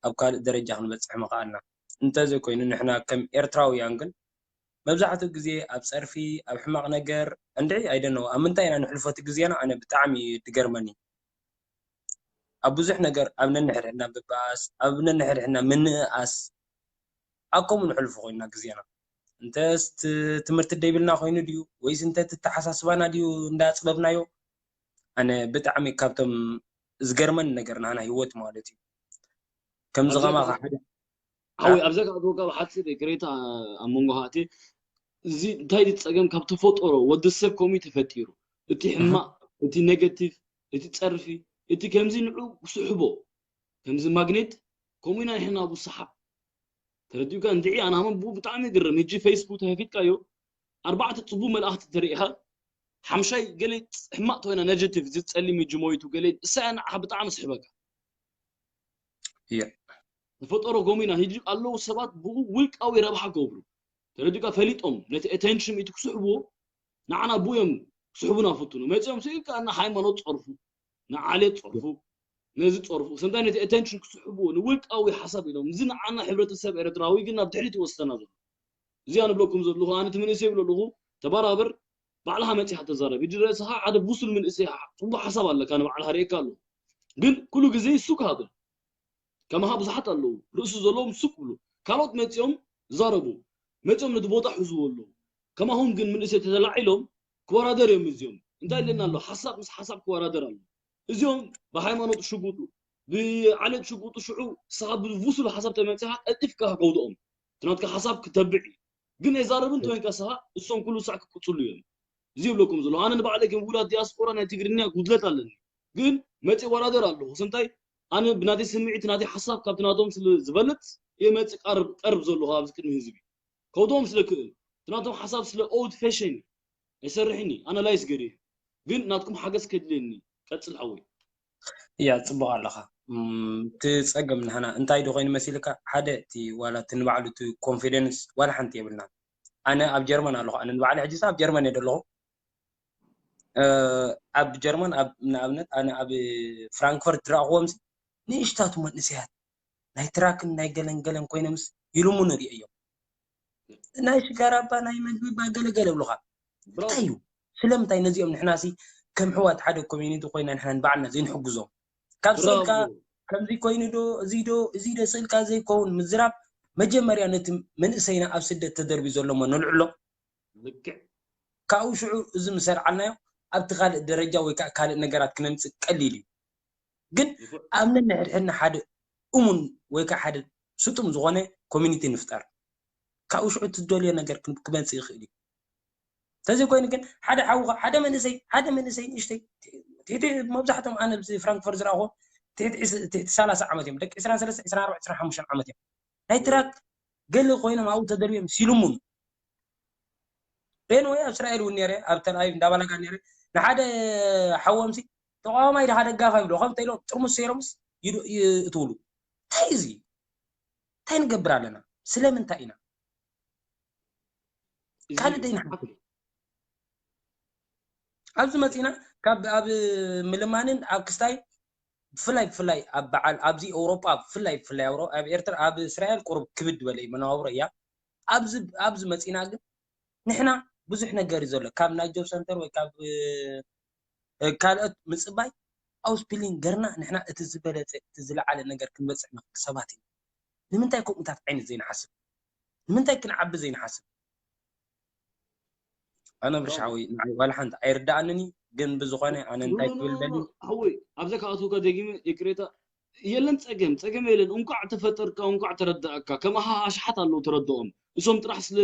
ኣብ ካልእ ደረጃ ክንበጽሕ ምኸኣልና። እንተዘይኮይኑ ንሕና ከም ኤርትራውያን ግን መብዛሕትኡ ግዜ ኣብ ጸርፊ፣ ኣብ ሕማቕ ነገር፣ እንድዒ፣ I don't know፣ ኣብ ምንታይ ኢና ነሕልፎ እቲ ግዜና? ኣነ ብጣዕሚ እዩ ዝገርመኒ። ኣብ ብዙሕ ነገር ኣብ ነንሕድሕድና ምብኣስ፣ ኣብ ነንሕድሕድና ምንእኣስ፣ ኣብ ከምኡ ነሕልፎ ኮይንና ግዜና። እንተስ ት-፣ ትምህርቲ ደይብልና ኮይኑ ድዩ? ወይስ እንተ ተተሓሳስባና ድዩ እንዳጽበብናዮ? ኣነ ብጣዕሚ ካብቶም ዝገርመኒ ነገር ናህና ህይወት ማለት እዩ። ከምዚ ኣብዚ ከማኻ ሓደ ሓወይ፣ ኣብዚ ከኣትወካ ብሓፂር ይቅሬታ ኣብ መንጎ ሃእቴ፣ እዚ እንታይ ድዩ ጸገም ካብ ተፈጠሮ ወዲ ሰብ ከምኡ እዩ ተፈጢሩ። እቲ ሕማቕ፣ እቲ ኔጋቲቭ፣ እቲ ጸርፊ፣ እቲ ከምዚ ንዑ ክስሕቦ፣ ከምዚ ማግኔት፣ ከምኡ ኢና ንሕና ብኡ ሰሓብ። ተረዲኡካ? እንድዒ ኣነ ሃመን ብኡ ብጣዕሚ ይግረም። ሕጂ ፌስቡክ ተኸፊትካዮ፣ ኣርባዕተ ጽቡቅ መልእኽቲ ተሪኢኻ፣ ሓምሻይ ገለ ሕማቕ ተኮይና ኔጋቲቭ፣ እዚ ጸሊም ሕጂ ሞይቱ ገለ፣ እሳ እያ ንዓኻ ብጣዕሚ ስሕበካ። እየ። ተፈጠሮ ከምኡ ኢና። ሕጂ ኣለዉ ሰባት ብኡ ውልቃዊ ረብሓ ክገብሩ። ተረዲኡካ? ፈሊጦም ነቲ ኣቴንሽን እቲ ክስሕብዎ፣ ንዓና ብኡ እዮም ስሕቡና ፍትኑ። መጺኦም ስኢልካ እና ሃይማኖት ጸርፉ፣ ንዓሌት ጸርፉ፣ ነዚ ጸርፉ። ሰምታይ ነቲ ኣቴንሽን ክስሕብዎ ንውልቃዊ ሓሳብ ኢሎም። እዚ ንዓና ሕብረተሰብ ኤርትራዊ ግን ናብ ድሕሪት ይወስደና ዘሎ። እዚኣ ንብለኩም ዘለኹ፣ ኣነ እቲ መንእሰይ ይብሎ ኣለኹ፣ ተባራበር፣ ባዕልኻ መጺኻ ተዛረብ። ሕጂ ርእስኻ ሓደ ብሱል መንእሰይ ጽቡቕ ሓሳብ ኣለካ፣ ንባዕልኻ ርእየካ ኣለኹ። ግን ኩሉ ግዜ ሱክ ሃብል። ከማኻ ብዙሓት ኣለዉ፣ ርእሱ ዘለዎም ሱክ ብሉ። ካልኦት መጺኦም ዛረቡ፣ መጺኦም ነቲ ቦታ ሕዝዎ ኣለዉ። ከማኹም ግን መንእሰይ ተተላዒሎም ክወዳደር እዮም እዚኦም። እንታይ ኢለና ኣሎ? ሓሳብ ምስ ሓሳብ ክወዳደር ኣሎ። እዚኦም ብሃይማኖት ሽጉጡ፣ ብዓሌት ሽጉጡ ሽዑ ንስኻ ብብሱል ሓሳብ ተመጺኻ ቀልጢፍካ ከውድኦም። እቲ ናትካ ሓሳብ ክተብዕ እዩ። ግን ኣይዛረብን እንተኮይንካ ንስኻ እሶም ኩሉ ሳዕ ክቅጽሉ እዮም። እዚ ይብለኩም ዘለኹ። ኣነ ንባዕለይ ከም ውላድ ዲያስፖራ ናይ ትግርኛ ጉድለት ኣለኒ። ግን መጺእ ወዳደር ኣለኹ። ስንታይ ኣነ ብናተይ ስምዒት ናተይ ሓሳብ ካብቲ ናቶም ስለ ዝበልጽ እየ መጺእ ቀርብ ቀርብ ዘለኹ ኣብዚ ቅድሚ ህዝቢ። ከውድኦም ስለ ክእል። እቲ ናቶም ሓሳብ ስለ ኦልድ ፋሽን እዩ። ኣይሰርሕን እዩ። ኣናላይዝ ገይረ እዩ። ግን ናትኩም ሓገዝ ከድልየኒ። ቀጽል ሓወይ። እያ ጽቡቕ ኣለኻ። እም፣ እቲ ጸገም ንሕና እንታይ ዶ ኮይኑ መሲልካ? ሓደ እቲ ዋላ እቲ ንባዕሉ እቲ ኮንፊደንስ ዋላ ሓንቲ የብልናን። ኣነ ኣብ ጀርመን ኣለኹ። ኣነ ንባዕሊ ሕጂ ኣብ ጀርመን እየ ዘለኹ። እ፣ ኣብ ጀርመን ኣብ ንኣብነት ኣነ ኣብ ፍራንክፈርት ዝረኣኽዎምሲ ንእሽታቱ መንእሰያት ናይ ትራክን ናይ ገለን ገለን ኮይኖምስ ይልምኑ ርእየዮም። ናይ ሽጋራ እባ ናይ መግቢ እባ ገለ ገለ ይብሉኻ። እንታይ እዩ? ስለምንታይ ነዚኦም ንሕናሲ ከም ሕዋት ሓደ ኮሚኒቲ ኮይና ንሕና ንባዕልና ዘይንሕግዞም? ካብ ስእልካ ከምዚ ኮይኑ ዶ እዚ ዶ እዚ ዶ ስእልካ ዘይከውን ምዝራብ መጀመርያ ነቲ መንእሰይና ኣብ ስደት ተደርቢ ዘሎ እሞ ነልዕሎ። ልክዕ ካብኡ ሽዑ እዚ ምስ ኣልዓልናዮ ኣብቲ ካልእ ደረጃ ወይ ከዓ ካልእ ነገራት ክነምፅእ ቀሊል እዩ። ግን ኣብ ነንሕድሕድና ሓደ እሙን ወይ ከዓ ሓደ ስጡም ዝኾነ ኮሚኒቲ ንፍጠር። ካብኡ ሽዑ እቲ ዝደልዮ ነገር ክን- ክመፅእ ይኽእል እዩ። ተዘይ ኮይኑ ግን ሓደ ሓውኻ ሓደ መንእሰይ ሓደ መንእሰይ ንእሽተይ ትሕቲ መብዛሕትኦም ኣነ ኣብዚ ፍራንክፈርት ዝረኣኹ ትሕቲ ዕስ- ትሕቲ ሰላሳ ዓመት እዮም። ደቂ ዕስራን ሰለስተ ዕስራን ኣርባዕተ ዕስራን ሓሙሽተን ዓመት እዮም። ናይ ትራክ ገለ ኮይኖም ኣብኡ ተደርብዮም ሲልሙኑ። ኤንወይ ኣብ እስራኤል እውን ነይረ ኣብ ተልኣቪቭ እንዳባላጋ ነይረ ንሓደ ሓዎም ሲ ተቃዋማይ ድኻ ደጋፋይ ይብሎ ከምተ ኢሎም ጥርሙስ ሰይሮምስ ይእትውሉ። እንታይ እዚ እንታይ ንገብር ኣለና? ስለምንታይ ኢና ካልእ ደይ ንሓፍር? ኣብዚ መፂና ካብ ኣብ ምልማንን ኣብ ክስታይ ብፍላይ ብፍላይ ኣብ በዓል ኣብዚ ኤውሮጳ ብፍላይ ብፍላይ ኣብ ኤርትራ ኣብ እስራኤል ቁሩብ ክብድ ዝበለ እዩ መነባብሮ እያ። ኣብዚ ኣብዚ መፂና ግን ንሕና ብዙሕ ነገር እዩ ዘሎ ካብ ናይ ጆብ ሰንተር ወይ ካብ ካልኦት ምፅባይ ኣውስፒሊን ገርና ንሕና እቲ ዝበለፀ እቲ ዝለዓለ ነገር ክንበፅሕ ንኽእል ሰባት ኢና። ንምንታይ ከምኡታት ዓይነት ዘይንሓስብ? ንምንታይ ክንዓቢ ዘይንሓስብ? ኣነ ብርሻዊ ንዓይ ዋላ ሓንቲ ኣይርዳኣንን እዩ ግን ብዝኾነ ኣነ እንታይ ክብል ደሊ ሓወይ ኣብዛ ክኣትወካ ደጊመ ይቅሬታ የለን ጸገም ጸገም የለን እንኳዕ ተፈጠርካ እንኳዕ ተረዳእካ ከማኻ ኣሽሓት ኣለዉ ተረድኦም እሶም ጥራሕ ስለ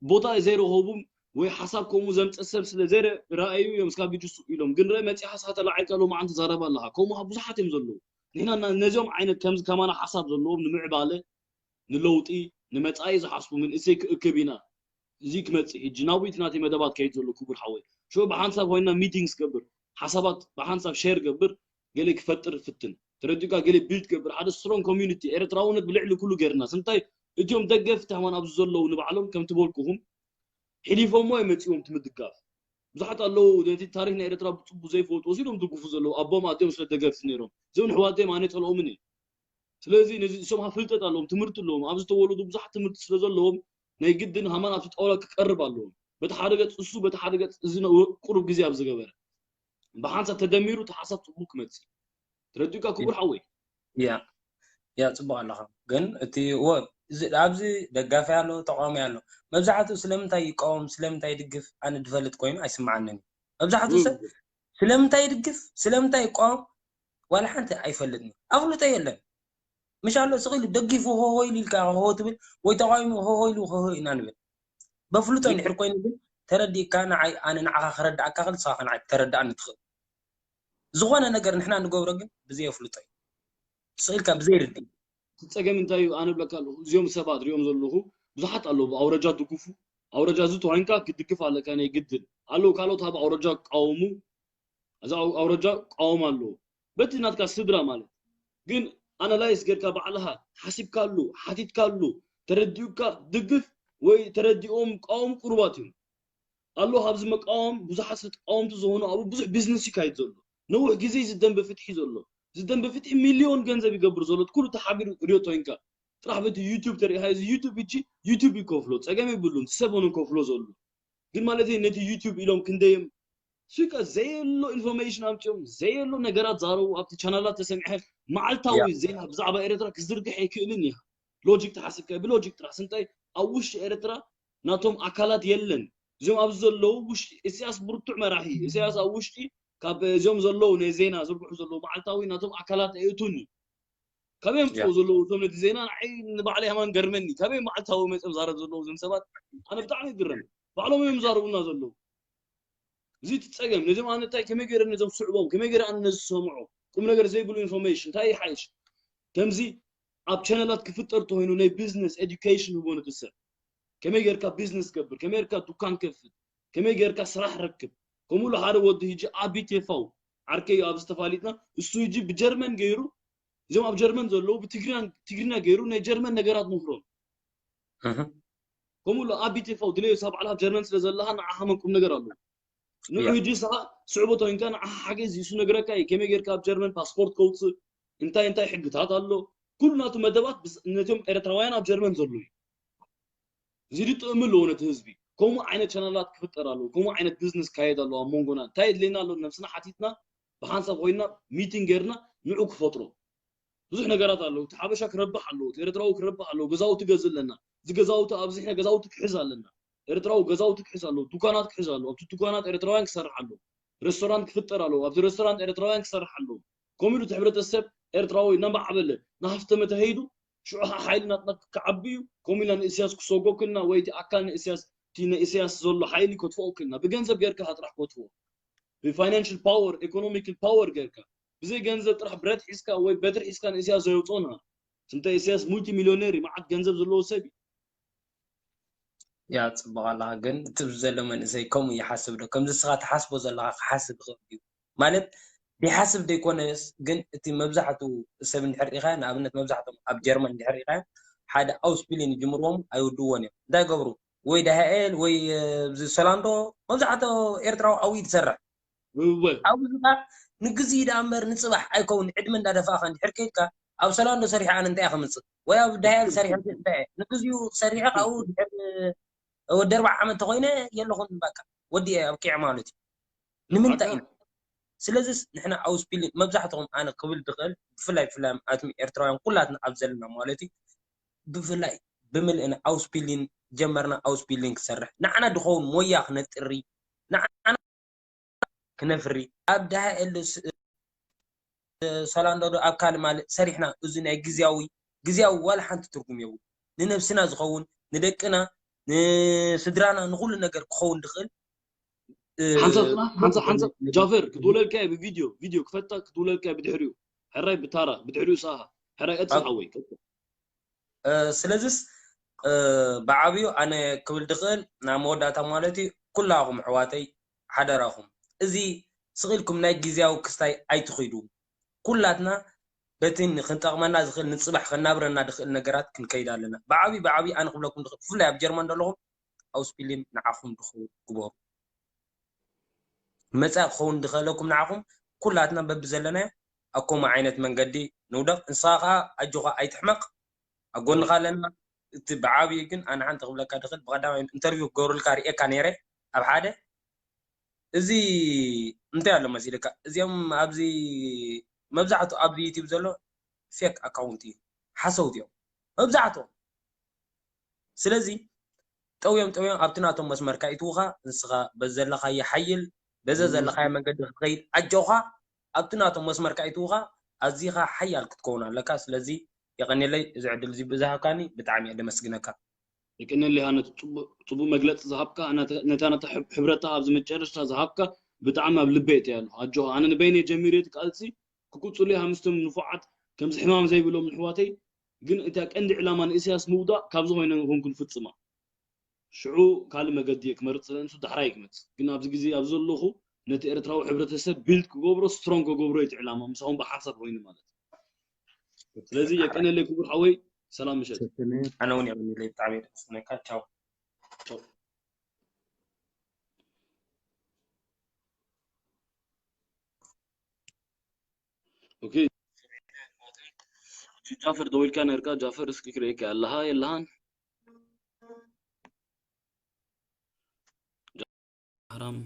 ቦታ ዘይረኸቡም ወይ ሓሳብ ከምኡ ዘምፀ ሰብ ስለ ዘይረኣዩ እዮም ስካብ ቪድዮ ስቕ ኢሎም ግን ረ መፂኻ ስኻ ተላዒልካ ሎማዓንቲ ዛረባ ኣለኻ ከምኡ ብዙሓት እዮም ዘለዉ ንሕና ነዚኦም ዓይነት ከምዚ ከማና ሓሳብ ዘለዎም ንምዕባለ ንለውጢ ንመጻኢ ዝሓስቡ መንእሰይ ክእክብ ኢና እዚ ክመጽእ ሕጂ ናብኡ እቲ ናተይ መደባት ከይድ ዘሎ ክቡር ሓወይ ሽዑ ብሓንሳብ ኮይና ሚቲንግስ ገብር ሓሳባት ብሓንሳብ ሸር ገብር ገለ ክፈጥር ፍትን ተረዲኡካ ገለ ቢልድ ገብር ሓደ ስትሮንግ ኮሚኒቲ ኤርትራውነት ብልዕሊ ኩሉ ገርና ስንታይ እቲኦም ደገፍቲ ሃማን ኣብዚ ዘለዉ ንባዕሎም ከም ትበልኩኹም ሕሊፎሞ እዮም መጺዎም ትምድጋፍ ብዙሓት ኣለዉ ነቲ ታሪክ ናይ ኤርትራ ብጽቡ ዘይፈልጡ ወሲዶም ድግፉ ዘለዉ ኣቦም ኣትዮም ስለ ደገፍቲ ነይሮም እዚኦም ንሕዋተዮም ኣነ ጸልኦምን እየ ስለዚ ነዚ እሶም ፍልጠት ኣለዎም ትምህርቲ ኣለዎም ኣብ ዝተወለዱ ብዙሓት ትምህርቲ ስለ ዘለዎም ናይ ግድን ሃማን ኣብቲ ጣውላ ክቀርብ ኣለዎም በቲ ሓደ ገጽ እሱ በቲ ሓደ ገጽ እዚ ቁሩብ ግዜ ኣብ ዝገበረ ብሓንሳብ ተደሚሩ እቲ ሓሳብ ጽቡቅ ክመጽእ ትረዲኡካ ክቡር ሓወይ ያ ያ ጽቡቅ ኣለኻ ግን እቲ ወ ኣብዚ ደጋፊ ኣሎ ተቃዋሚ ኣሎ መብዛሕትኡ ስለምንታይ ይቃወም ስለምንታይ ይድግፍ ኣነ ድፈልጥ ኮይኑ ኣይስምዓንን እዩ መብዛሕትኡ ሰብ ስለምንታይ ይድግፍ ስለምንታይ ይቃወም ዋላ ሓንቲ ኣይፈልጥን ኣፍልጦ የለን ምሽ ኣሎ ስቕ ኢሉ ደጊፉ ሆሆ ኢሉ ኢልካ ሆሆ ትብል ወይ ተቃዊሙ ሆሆ ኢሉ ሆሆ ኢና ንብል በፍልጦ እንድሕር ኮይኑ ግን ተረዲእካ ንዓይ ኣነ ንዓኻ ክረዳእካ ክእል ንስኻ ንዓይ ተረዳእኒ ትኽእል ዝኾነ ነገር ንሕና ንገብሮ ግን ብዘይ ኣፍልጦ እዩ ስቕ ኢልካ ብዘይ ርድእ እቲ ፀገም እንታይ እዩ ኣነ ብለካ ኣለኹ እዚኦም ሰባት ሪኦም ዘለኹ ብዙሓት ኣለዉ ብኣውረጃ ድግፉ ኣውረጃ እዚ ተዋይንካ ክድግፍ ኣለካ ናይ ግድን ኣለዉ ካልኦት ኣብ ኣውረጃ ክቃወሙ እዚ ኣውረጃ ክቃወም ኣለዎ በቲ ናትካ ስድራ ማለት ግን ኣናላይዝ ጌርካ ባዕልኻ ሓሲብካሉ ሓቲትካሉ ተረዲኡካ ድግፍ ወይ ተረዲኦም ቃወም ቁሩባት እዮም ኣሎ ኣብዚ መቃወም ብዙሓት ተቃወምቲ ዝኾኑ ኣብኡ ብዙሕ ቢዝነስ ይካይድ ዘሎ። ነዊሕ ግዜ ዝደንበ ፍትሒ ዘሎ። ዝደንበ ፍትሒ ሚልዮን ገንዘብ ይገብር ዘሎ። ኩሉ ተሓቢሩ ሪዮ ቶይንካ። ጥራሕ በቲ ዩቱብ ተሪኢኻ እዚ ዩቱብ እጂ ዩቱብ ይከፍሎ። ጸገም የብሉን። ሰብ ሆኖ ከፍሎ ዘሎ። ግን ማለት ነቲ ዩቱብ ኢሎም ክንደዮም ሱቀ ዘየሎ ኢንፎርሜሽን ኣምፅኦም ዘየሎ ነገራት ዛረቡ ኣብቲ ቻናላት ተሰሚዐ መዓልታዊ ዜና ብዛዕባ ኤርትራ ክዝርግሕ ኣይክእልን እያ። ሎጂክ ተሓስብካ ብሎጂክ ጥራሕ ስንታይ ኣብ ውሽጢ ኤርትራ ናቶም ኣካላት የለን። እዚኦም ኣብዚ ዘለዉ ውሽጢ ኢሳያስ ብርቱዕ መራሒ ኢሳያስ ኣብ ውሽጢ ካብ እዚኦም ዘለዉ ናይ ዜና ዝርግሑ ዘለዉ መዓልታዊ ናቶም ኣካላት ኣይእቱን እዩ። ካበይ የምፅኡ ዘለዉ እቶም ነቲ ዜና ንዓይ ንባዕለይ ሃማን ገርመኒ ካበይ መዓልታዊ መፅኦም ዛረብ ዘለዉ እዞም ሰባት ኣነ ብጣዕሚ ይግረም። ባዕሎም እዮም ዛረቡና ዘለዉ። እዚ እቲ ጸገም ነዞም ኣነ እንታይ ከመይ ገይረ ነዞም ስዕቦም ከመይ ገይረ ኣነ ነዚ ዝሰምዖ ቁም ነገር ዘይብሉ ኢንፎርሜሽን እንታይ ይሓይሽ ከምዚ ኣብ ቻነላት ክፍጠር ተኮይኑ ናይ ቢዝነስ ኤዱኬሽን ህቦ ነቲ ሰብ ከመይ ጌርካ ቢዝነስ ገብር ከመይ ጌርካ ዱካን ከፍት ከመይ ጌርካ ስራሕ ረክብ ከምኡ ኢሉ ሓደ ወዲ ህጂ ኣቢ ቴፋው ዓርከይ እዩ ኣብዚ ተፋሊጥና እሱ ህጂ ብጀርመን ገይሩ እዞም ኣብ ጀርመን ዘለዉ ብትግርኛ ገይሩ ናይ ጀርመን ነገራት ምህሮም ከምኡ ኣሎ ኣቢ ቴፋው ድለዮ ሳብ ዓላ ኣብ ጀርመን ስለ ዘለኻ ንዓኻ መን ቁም ነገር ኣለዎ ንዑ ህጂ ስኻ ስዕቦ ተኮይንካ ንዓኻ ሓገዝ ይሱ ነግረካ እዩ ከመይ ጌርካ ኣብ ጀርመን ፓስፖርት ከውፅእ እንታይ እንታይ ሕግታት ኣሎ ኩሉ ናቱ መደባት ነቶም ኤርትራውያን ኣብ ጀርመን ዘሎ እዩ እዚ ጥቕሚ ኣለዎ ነቲ ህዝቢ ከምኡ ዓይነት ቻናላት ክፍጠር ኣለዎ ከምኡ ዓይነት ቢዝነስ ካየድ ኣለዎ ኣብ መንጎና እንታይ የድልየና ኣሎ ነብስና ሓቲትና ብሓንሳብ ኮይና ሚቲንግ ጌርና ንዑ ክፈጥሮ ብዙሕ ነገራት ኣለዉ። እቲ ሓበሻ ክረብሕ ኣለዎ፣ እቲ ኤርትራዊ ክረብሕ ኣለዎ፣ ገዛውቲ ገዝእ ኣለና። እዚ ገዛውቲ ኣብዚሕና ገዛውቲ ክሕዝ ኣለና። ኤርትራዊ ገዛውቲ ክሕዝ ኣለዎ፣ ዱካናት ክሕዝ ኣለዎ። ኣብቲ ዱካናት ኤርትራውያን ክሰርሕ ኣለዎ። ሬስቶራንት ክፍጠር ኣለዎ፣ ኣብቲ ሬስቶራንት ኤርትራውያን ክሰርሕ ኣለዎ። ከምኡ ኢሉ እቲ ሕብረተሰብ ኤርትራዊ እናማዕበለ እናሃፍተመ ተኸይዱ ሽዑ ሓይሊ ናትና ክዓቢ እዩ። ከምኡ ኢልና ንእስያስ ክሰጎክልና ወይ እቲ ኣካል ንእስያስ እቲ ንእስያስ ዘሎ ሓይሊ ከጥፍኦ ክልና ብገንዘብ ጌርካ ጥራሕ ከጥፍኦ ብፋይናንሽል ፓወር ኢኮኖሚካል ፓወር ጌርካ ብዘይ ገንዘብ ጥራሕ ብረት ሒዝካ ወይ በትሪ ሒዝካ ንእስያስ ዘየውፅኦ ንሃ ስንተ ኢሳያስ ሙልቲ ሚልዮነር እዩ መዓት ገንዘብ ዘለዎ ሰብ እዩ ያ ፅቡቅ ኣለካ ግን እቲ ዘሎ መንእሰይ ከምኡ ይሓስብ ዶ ከምዚ ስኻ ትሓስቦ ዘለካ ክሓስብ ይኽእል እዩ ማለት ይሓስብ ዘይኮነስ ግን እቲ መብዛሕቱ ሰብ እንድሕር ኢኻ ንኣብነት መብዛሕቶም ኣብ ጀርመን እንድሕር ኢኻ ሓደ ኣውስፒሊን ይጅምርዎም ኣይውድዎን እዮም እንታይ ገብሩ ወይ ዳሃኤል ወይ ሰላንዶ መብዛሕቶ ኤርትራዊ ኣብኡ ይሰርሕ ኣብኡ ንግዚ ዳ እምበር ንፅባሕ ኣይከውን ዕድመ እንዳደፋእካ እንድሕር ከይድካ ኣብ ሰላንዶ ሰሪሐ ኣነ እንታይ ከምፅእ ወይ ኣብ ዳያል ሰሪሐ እንታይ ንግዚኡ ሰሪሐ ካብኡ ድሕር ወዲ ኣርባዓ ዓመት ተኮይነ የለኹን በቃ ወዲ ኣብቂዐ ማለት እዩ ንምንታይ ኢና ስለዚስ ንሕና ኣውስፒሊን መብዛሕትኹም ኣነ ክብል ድኽእል ብፍላይ ብፍላይ ኣትም ኤርትራውያን ኩላትና ኣብ ዘለና ማለት እዩ ብፍላይ ብምልእና ኣውስፒሊን ጀመርና ኣውስፒሊን ክሰርሕ ንዓና ድኸውን ሞያ ክነጥሪ ንዓና ክነፍሪ ኣብ ዳሃ ኤል ሰላንዶ ዶ ኣብ ካልእ ማለት ሰሪሕና እዚ ናይ ግዝያዊ ግዝያዊ ዋላ ሓንቲ ትርጉም የብሉ ንነብስና ዝኸውን ንደቅና ንስድራና ንኩሉ ነገር ክኸውን ድኽእል ሓንሳብ ሓንሳብ ሓንሳብ ጃፈር ክትውለልካ ብቪድዮ ቪድዮ ክፈታ ክትውለልካ ብድሕሪኡ ሕራይ ብታራ ብድሕሪኡ ሰኣኻ ሕራይ ቀጽል ሓወይ ቀጽል ስለዚስ ብዓብዩ ኣነ ክብል ድኽእል ናብ መወዳእታ ማለት እዩ ኩላኹም ኣሕዋተይ ሓደራኹም እዚ ስቕ ኢልኩም ናይ ግዝያዊ ክስታይ ኣይትኺዱ ኩላትና በቲ ክንጠቕመና ዝኽእል ንፅባሕ ከናብረና ድኽእል ነገራት ክንከይድ ኣለና ብዓብዩ ብዓብዩ ኣነ ክብለኩም ድኽእል ብፍላይ ኣብ ጀርመን ዘለኹም ኣውስፒሊን ንዓኹም ድኽእል ግበሩ መፃኢ ክኸውን ድኽእለኩም ንዓኹም ኩላትና በብዘለናዮ ኣብ ከምኡ ዓይነት መንገዲ ንውደቕ ንስኻ ከዓ ኣጆኻ ኣይትሕመቕ ኣብ ጎንኻ ኣለና እቲ ብዓብዩ ግን ኣነ ሓንቲ ክብለካ ድኽእል ብቀዳማይ ኢንተርቪው ክገብሩልካ ርእየካ ነይረ ኣብ ሓደ እዚ እንታይ ኣሎ መሲልካ እዚኦም ኣብዚ መብዛሕቱ ኣብዚ ዩቲብ ዘሎ ፌክ ኣካውንት እዩ ሓሰውቲ እዮም መብዛሕቶም ስለዚ ጠውዮም ጠውዮም ኣብቲ ናቶም መስመር ካይትውኻ ንስኻ በዚ ዘለኻዮ ሓይል በዘ ዘለኻዮ መንገዲ ክትኸይድ ኣጆኻ ኣብቲ ናቶም መስመር ካይትውኻ ኣዚኻ ሓያል ክትከውን ኣለካ ስለዚ የቐንየለይ እዚ ዕድል እዚ ብዝሃብካኒ ብጣዕሚ እየ ደመስግነካ የቀንየለይ ሃነት ጽቡቅ መግለጺ ዝሃብካ ነታ ነታ ሕብረታ ኣብዚ መጨረሽታ ዝሃብካ ብጣዕሚ ኣብ ልበይ እተያ ኣለኹ ኣጆኻ ኣነ ንበይነይ ጀሚረ እቲ ቃልሲ ክቅጽሉ እየ ምስቶም ንፉዓት ከምዚ ሕማም ዘይብሎም ንሕዋተይ ግን እታ ቀንዲ ዕላማ ንእስያስ ምውዳእ ካብዚ ኮይነ ንኹን ክንፍጽማ ሽዑ ካልእ መገዲ እየ ክመርጽ ስለ ንሱ ዳሕራይ ክመጽእ ግን ኣብዚ ግዜ ኣብዚ ዘለኹ ነቲ ኤርትራዊ ሕብረተሰብ ቢልድ ክገብሮ ስትሮንግ ክገብሮ እቲ ዕላማ ምሳኹም ብሓሳብ ኮይኑ ማለት እዩ ስለዚ የቀነለይ ክቡር ሓወይ ሰላም ምሸት ኣነ እውን የቀኒለይ ብጣዕሚ ደስነካ ቻው ቻው ኦኬ። ጃፈር ደዊልካ ነርካ? ጃፈር እስኪ ክርእየካ ኣለሃ የለሃን? ሓራም።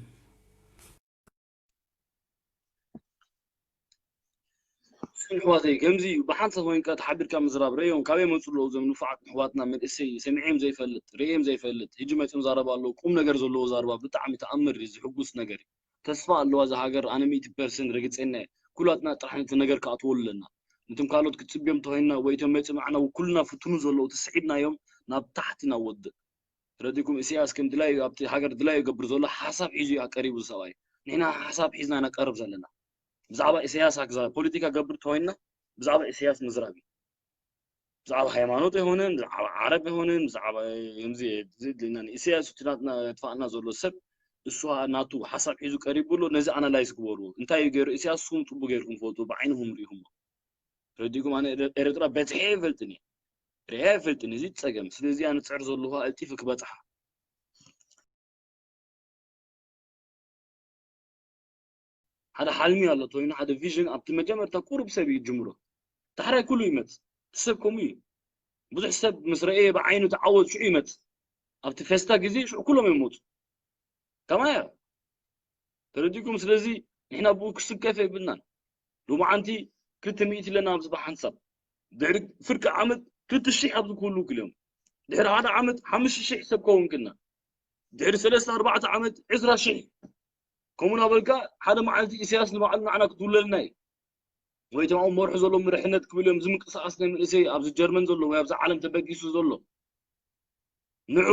እሕዋተይ ከምዚ እዩ። ብሓንሳብ ኮይንካ ተሓቢርካ ምዝራብ ረዮም ካበይ መፁ ኣለዉ እዞም ንፉዓት ኣሕዋትና መንእሰይ ሰሚዐም ዘይፈልጥ ርእየም ዘይፈልጥ ሕጂ መፅኦም ዛረባ ኣለዉ። ቁም ነገር ዘለዎ ዛረባ ብጣዕሚ ተኣምር እዩ፣ ዝሕጉስ ነገር እዩ። ተስፋ ኣለዋ እዛ ሃገር፣ ኣነ ሚእቲ ፐርሰንት ረግፀና እየ። ኩላትና ጥራሕ ነቲ ነገር ክኣትወሉ ኣለና። ነቶም ካልኦት ክትፅብዮም እንተኮይንና ወይ እቶም መፂኦም ንዓና ኩልና ፍትኑ ዘለዉ ተስዒብናዮም ናብ ታሕቲ ናብ ወድቕ። ረዲኩም ኢሳያስ ከም ድላዩ ኣብቲ ሃገር ድላዩ ይገብር ዘሎ ሓሳብ ሒዙ እዩ ቀሪቡ ሰብኣይ። ንሕና ሓሳብ ሒዝና ኢና ቀርብ ዘለና። ብዛዕባ ኢሳያስ ኣግዛ ፖለቲካ ገብር ተኮይንና ብዛዕባ ኢሳያስ ምዝራብ እዩ። ብዛዕባ ሃይማኖት ኣይሆንን፣ ብዛዕባ ዓረብ ኣይሆንን፣ ብዛዕባ ከምዚ እዚ ድልና ንኢሳያስ እቲ ናትና የጥፋእና ዘሎ ሰብ እሱ ናቱ ሓሳብ ሒዙ ቀሪቡ ኣሎ። ነዚ ኣናላይዝ ግበሩ። እንታይ እዩ ገይሩ ኢሳያስ? ንስኹም ጽቡቅ ገይርኩም ፈልጡ፣ ብዓይንኹም ርኢኹሞ። ረዲኩም ኣነ ኤረ- ኤርትራ በጽሐ ኣይፈልጥን እየ። ርኤ ኣይፈልጥን። እዚ ጸገም። ስለዚ ኣነ ጽዕር ዘለኹ ኣልጢፉ ክበጽሓ። ሓደ ሓልሚ ኣሎ ተኮይኑ ሓደ ቪዥን ኣብቲ መጀመርታ ቁሩብ ሰብ እዩ ጅምሮ። ዳሕራይ ኩሉ ይመጽእ። እቲ ሰብ ከምኡ እዩ። ብዙሕ ሰብ ምስ ረእየ ብዓይኑ ተዓወት ሽዑ ይመጽእ። ኣብቲ ፌስታ ግዜ ሽዑ ኩሎም እዮም መጹ። ከማያ ተረዲኩም። ስለዚ ንሕና ብኡ ክስከፍ የብልናን። ሎማዓንቲ ክልተ ሚእቲ ኣለና ኣብዚ ብሓንሳብ ድሕሪ ፍርቂ ዓመት ክልተ ሽሕ ኣብዚ ክህሉ ክልዮም ድሕሪ ሓደ ዓመት ሓሙሽተ ሽሕ ሰብ ከውን ክልና ድሕሪ ሰለስተ ኣርባዕተ ዓመት ዕስራ ሽሕ ከምኡ እናበልካ ሓደ መዓልቲ ኢሳያስ ንባዕሉ ንዓና ክትውለልና እዩ። ወይ እቶም ኣብኡ መርሑ ዘሎ ምርሕነት ክብል እዮም እዚ ምንቅስቃስ ናይ መንእሰይ ኣብዚ ጀርመን ዘሎ ወይ ኣብዚ ዓለም ተበጊሱ ዘሎ ንዑ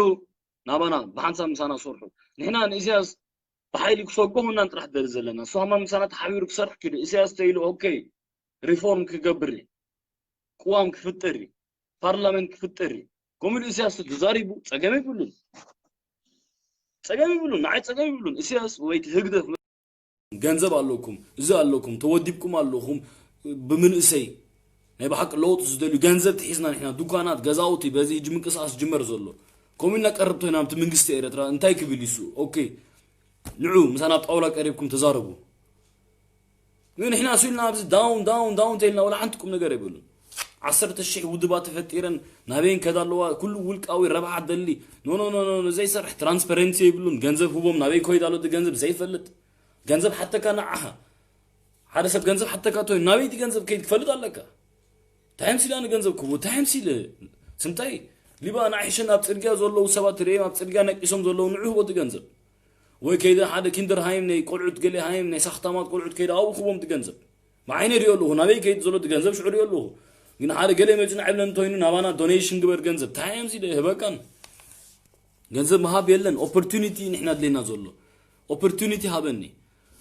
ናባና ብሓንሳብ ምሳና ሰርሑ። ንሕና ንኢሳያስ ብሓይሊ ክሰጎ ምናን ጥራሕ ደሊ ዘለና እሱ ሃማ ምሳና ተሓቢሩ ክሰርሕ ክዱ ኢሳያስ ተይሉ ኦኬ ሪፎርም ክገብር እዩ፣ ቅዋም ክፍጠር እዩ፣ ፓርላመንት ክፍጠር እዩ። ከምኡ ኢሉ ኢሳያስ ተዛሪቡ ጸገም ይብሉን ጸገም ይብሉን ንዓይ ጸገም ይብሉን። ኢሳያስ ወይ ህግደፍ ገንዘብ ኣለኩም፣ እዚ ኣለኩም፣ ተወዲብኩም ኣለኹም። ብምንእሰይ ናይ ብሓቂ ለውጢ ዝደልዩ ገንዘብ ትሒዝና ንሕና ዱካናት፣ ገዛውቲ፣ በዚ ሕጂ ምንቅስቃስ ዝጅመር ዘሎ። ከምኡ ኢልና ቀርብ ተይና ኣብቲ መንግስቲ ኤርትራ እንታይ ክብል ይሱ? ኦኬ፣ ንዑ ምሳና ኣብ ጣውላ ቀሪብኩም ተዛረቡ። ንሕና እሱ ኢልና ኣብዚ ዳውን ዳውን ዳውን ተይልና ወላ ሓንቲ ቁም ነገር የብሉን። ዓሰርተ ሽሕ ውድባት ተፈጢረን ናበይን ከዳ ኣለዋ? ኩሉ ውልቃዊ ረብሓ ደሊ። ኖ ኖ ኖ ኖ ዘይሰርሕ ትራንስፐረንሲ የብሉን። ገንዘብ ህቦም ናበይ ኮይድ ኣሎ እቲ ገንዘብ ዘይፈልጥ ገንዘብ ሓተካ ንዓኻ ሓደ ሰብ ገንዘብ ሓተካ እቶ ናበይቲ ገንዘብ ከይድ ክፈልጥ ኣለካ። እንታይ ምሲለ ኣነ ገንዘብ ክህቦ እንታይ ምሲለ ስምታይ ሊባ ንዓይ ሕሸን ኣብ ፅርግያ ዘለዉ ሰባት ርእዮም ኣብ ፅርግያ ነቂሶም ዘለዉ ንዑ ህቦ እቲ ገንዘብ ወይ ከይደ ሓደ ኪንደር ሃይም ናይ ቆልዑት ገሌ ሃይም ናይ ሳክታማት ቆልዑት ከይደ ኣብኡ ክህቦም እቲ ገንዘብ ብዓይነ ሪኦ ኣለኹ ናበይ ከይድ ዘሎ እቲ ገንዘብ ሽዑ ሪኦ ኣለኹ። ግን ሓደ ገሌ መፅኡ ንዓብለን እንተይኑ ናባና ዶኔሽን ግበር ገንዘብ እንታይ ምሲለ ህበካን ገንዘብ ምሃብ የለን። ኦፖርቱኒቲ ንሕና ድሌና ዘሎ ኦፖርቱኒቲ ሃበኒ።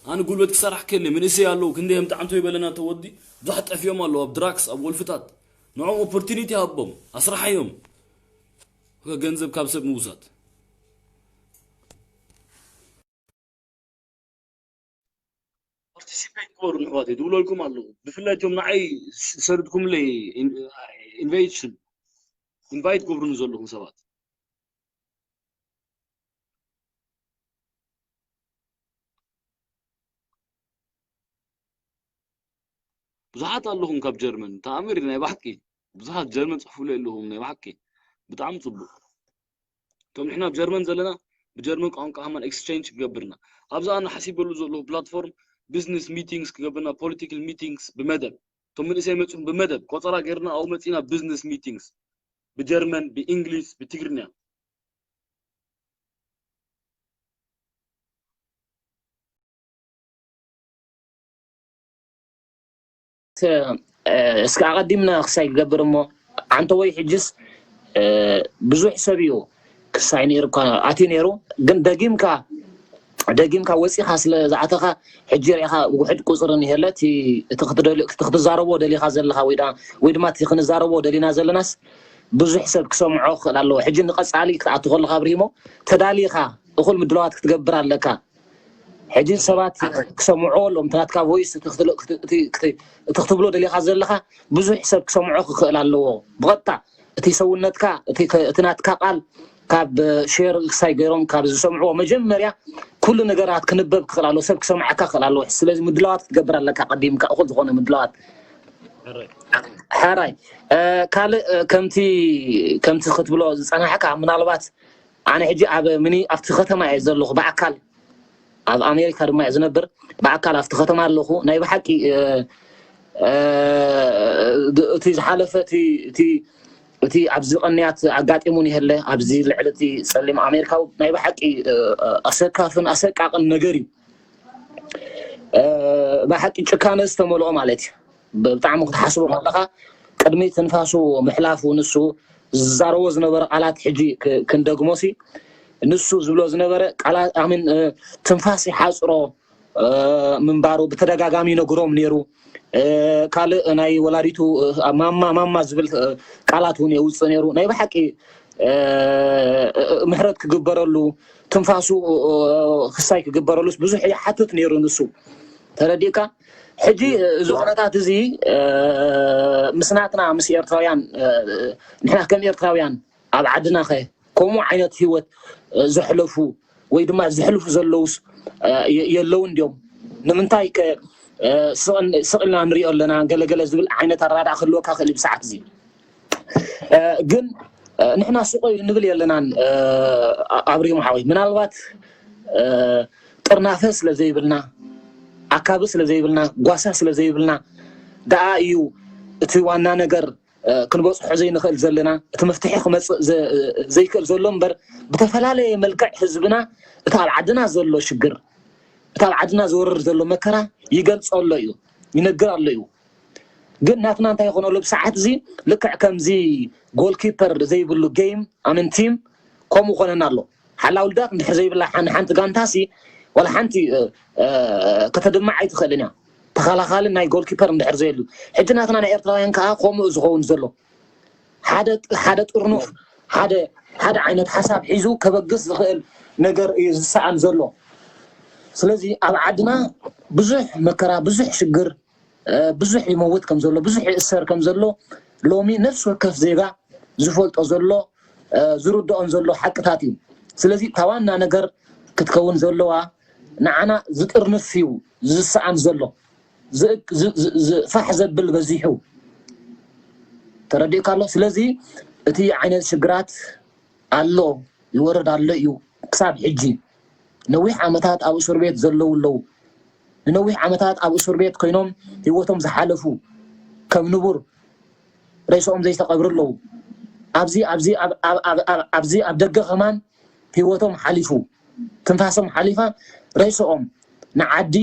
ኣነ ጉልበት ክሰራሕ ከለ መንእሰይ ኣለዉ ክንደይ የምጣዕንቶ ይበለና ተወዲ ብዙሓት ጠፊኦም ኣለዉ ኣብ ድራክስ ኣብ ወልፍታት ንዖም ኦፖርቱኒቲ ሃቦም ኣስራሓዮም። ገንዘብ ካብ ሰብ ምውሳድ ፓርቲሲፔት ግበሩ ንሕዋተይ ድብለልኩም ኣለኹ። ብፍላይ እቶም ንዓይ ዝሰድድኩምለይ ኢንቫይሽን ኢንቫይት ገብሩኒ ዘለኹም ሰባት ብዙሓት ኣለኹም ካብ ጀርመን ተኣምር ናይ ባሕቂ ብዙሓት ጀርመን ጽሕፉለይ ኣለኹም ናይ ባሕቂ ብጣዕሚ ጽቡቕ። እቶም ንሕና ኣብ ጀርመን ዘለና ብጀርመን ቋንቋ ሃማን ኤክስቸንጅ ክገብርና ኣብዚ ኣነ ሓሲበሉ ዘለኹ ፕላትፎርም ቢዝነስ ሚቲንግስ ክገብርና ፖለቲካል ሚቲንግስ ብመደብ እቶም መንእሰይ መፅኹም ብመደብ ቆፀራ ገይርና ኣብኡ መፂና ቢዝነስ ሚቲንግስ ብጀርመን ብእንግሊዝ ብትግርኛ እስከ ኣቐዲምና ክሳይ ክገብር እሞ ዓንተወይ ሕጅስ ብዙሕ ሰብ እዩ ክሳይ ነይሩ እኳ ኣትዩ ነይሩ ግን ደጊምካ ደጊምካ ወፂኻ ስለ ዝኣተኻ ሕጂ ርኢኻ ውሕድ ቁፅሪ ንሄለ እቲ ክትዛረቦ ደሊኻ ዘለኻ ወይ ድማ እቲ ክንዛረቦ ደሊና ዘለናስ ብዙሕ ሰብ ክሰምዖ ክኽእል ኣለዎ ሕጂ ንቐፃሊ ክትኣቱ ከለኻ ኣብርሂሞ ተዳሊኻ እኹል ምድለዋት ክትገብር ኣለካ ሕጂ ሰባት ክሰምዑ ኣለዎም እቲ ናትካ ቮይስ እቲ ክትብሎ ደሊኻ ዘለኻ ብዙሕ ሰብ ክሰምዖ ክኽእል ኣለዎ ብቐጥታ እቲ ሰውነትካ እቲ ናትካ ቃል ካብ ሼር ክሳይ ገይሮም ካብ ዝሰምዕዎ መጀመርያ ኩሉ ነገራት ክንበብ ክኽእል ኣለዎ፣ ሰብ ክሰምዓካ ክኽእል ኣለዎ። ስለዚ ምድላዋት ክትገብር ኣለካ፣ ቀዲምካ እኹል ዝኾነ ምድላዋት። ሕራይ። ሕራይ። እ፣ ካልእ፣ እ፣ ከምቲ ከምቲ ክትብሎ ዝጸናሕካ፣ ምናልባት ኣነ ሕጂ ኣብ ምኒ ኣብቲ ከተማ እየ ዘለኹ ብኣካል፣ ኣብ ኣሜሪካ ድማ እየ ዝነብር። ብኣካል ኣብቲ ከተማ ኣለኹ። ናይ ብሓቂ፣ እ፣ እ፣ እቲ ዝሓለፈ እቲ እቲ እቲ ኣብዚ ቀንያት ኣጋጢሙን ይህለ፣ ኣብዚ ልዕሊ እቲ ጸሊም ኣሜሪካዊ ናይ ብሓቂ፣ እ፣ ኣሰካፍን ኣሰቃቕን ነገር እዩ። እ፣ ብሓቂ ጭካነ ዝተመልኦ ማለት እዩ። ብጣዕሚ ክትሓስቦ ከለኻ፣ ቅድሚ ትንፋሱ ምሕላፉ፣ ንሱ ዝዛረቦ ዝነበረ ቃላት ሕጂ ክ-፣ ክንደግሞሲ፣ ንሱ ዝብሎ ዝነበረ ቃላት፣ ኣሚን፣ እ፣ ትንፋስ ይሓጽሮ፣ እ፣ ምንባሩ ብተደጋጋሚ ይነግሮም ነይሩ። እ፣ ካልእ ናይ ወላዲቱ፣ እ፣ ማማ፣ ማማ ዝብል፣ እ፣ ቃላት እውን የውፅእ ነይሩ። ናይ ብሓቂ፣ እ፣ እ፣ ምሕረት ክግበረሉ፣ ትንፋሱ፣ እ፣ ክሳይ ክግበረሉስ ብዙሕ ይሓትት ነይሩ ንሱ። ተረዲእካ? ሕጂ፣ እ፣ እዚ ኩነታት እዚ፣ እ፣ ምስ ናትና፣ ምስ ኤርትራውያን፣ እ፣ ንሕና ከም ኤርትራውያን ኣብ ዓድና ኸ ከምኡ ዓይነት ህይወት፣ እ፣ ዘሕለፉ ወይ ድማ ዘሕልፉ ዘለውስ፣ እ፣ የ-፣ የለውን ድዮም? ንምንታይ ከ፣ እ፣ ስቕ-፣ ስቕ ኢልና ንሪኦ ኣለና? ገለ ገለ ዝብል ዓይነት ኣረዳድኣ ክህልወካ ክእል እዩ ብሰዓት እዚ። እ፣ ግን፣ እ፣ ንሕና ስቕ ንብል የለናን፣ እ፣ ኣ-፣ ኣብሪሁም ሓወይ። ምናልባት፣ እ፣ ጥርናፈ ስለ ዘይብልና፣ ኣካቢ ስለ ዘይብልና፣ ጓሳ ስለ ዘይብልና ደኣ እዩ እቲ ዋና ነገር፣ እ፣ ክንበጽሖ ዘይንኽእል ዘለና፣ እቲ መፍትሒ ክመጽእ ዘ-፣ ዘይክእል ዘሎ እምበር፣ ብተፈላለየ መልክዕ ህዝብና እቲ ኣብ ዓድና ዘሎ ሽግር፣ እቲ ኣብ ዓድና ዝወርር ዘሎ መከራ ይገልጾ ኣሎ እዩ፣ ይነግር ኣሎ እዩ። ግን ናትና እንታይ ይኾን ኣሎ ብሰዓት እዚ፣ ልክዕ ከምዚ ጎልኪፐር ዘይብሉ ጌም፣ ኣምን ቲም ከምኡ ኮነና ኣሎ። ሓላው ልዳት እንድሕር ዘይብላ ሓን-፣ ሓንቲ ጋንታሲ፣ ዋላ ሓንቲ፣ እ፣ እ፣ ከተድምዕ ኣይትኽእልን እያ። ተኸላኻሊ ናይ ጎልኪፐር እንድሕር ዘየሉ። ሕጂ ናትና ናይ ኤርትራውያን ከኣ ከምኡ ዝኸውን ዘሎ። ሓደ፣ ሓደ ጥርኑፍ፣ ሓደ፣ ሓደ ዓይነት ሓሳብ ሒዙ ከበግስ ዝኽእል ነገር እዩ ዝሰኣን ዘሎ። ስለዚ ኣብ ዓድና ብዙሕ መከራ፣ ብዙሕ ሽግር፣ እ፣ ብዙሕ ይመውት ከም ዘሎ፣ ብዙሕ ይእሰር ከም ዘሎ ሎሚ ነፍሲ ወከፍ ዜጋ ዝፈልጦ ዘሎ፣ እ፣ ዝርድኦን ዘሎ ሓቅታት እዩ። ስለዚ እታ ዋና ነገር ክትከውን ዘለዋ ንዓና ዝጥርንፍ እዩ ዝሰኣን ዘሎ። ዝ-፣ ዝ-፣ ዝ-፣ ዝ-፣ ፋሕ ዘብል በዚሑ። ተረዲእካ ኣሎ? ስለዚ እቲ ዓይነት ሽግራት ኣሎ፣ ይወርድ ኣሎ እዩ ክሳብ ሕጂ። ነዊሕ ዓመታት ኣብ እስር ቤት ዘለዉ ኣለዉ። ንነዊሕ ዓመታት ኣብ እስር ቤት ኮይኖም ህይወቶም ዝሓለፉ፣ ከም ንቡር ሬስኦም ዘይተቐብሩ ኣለዉ። ኣብዚ፣ ኣብዚ፣ ኣብ፣ ኣብ፣ ኣብ፣ ኣብ፣ ኣብዚ ኣብ ደገ ከማን ህይወቶም ሓሊፉ፣ ትንፋሶም ሓሊፋ፣ ሬስኦም ንዓዲ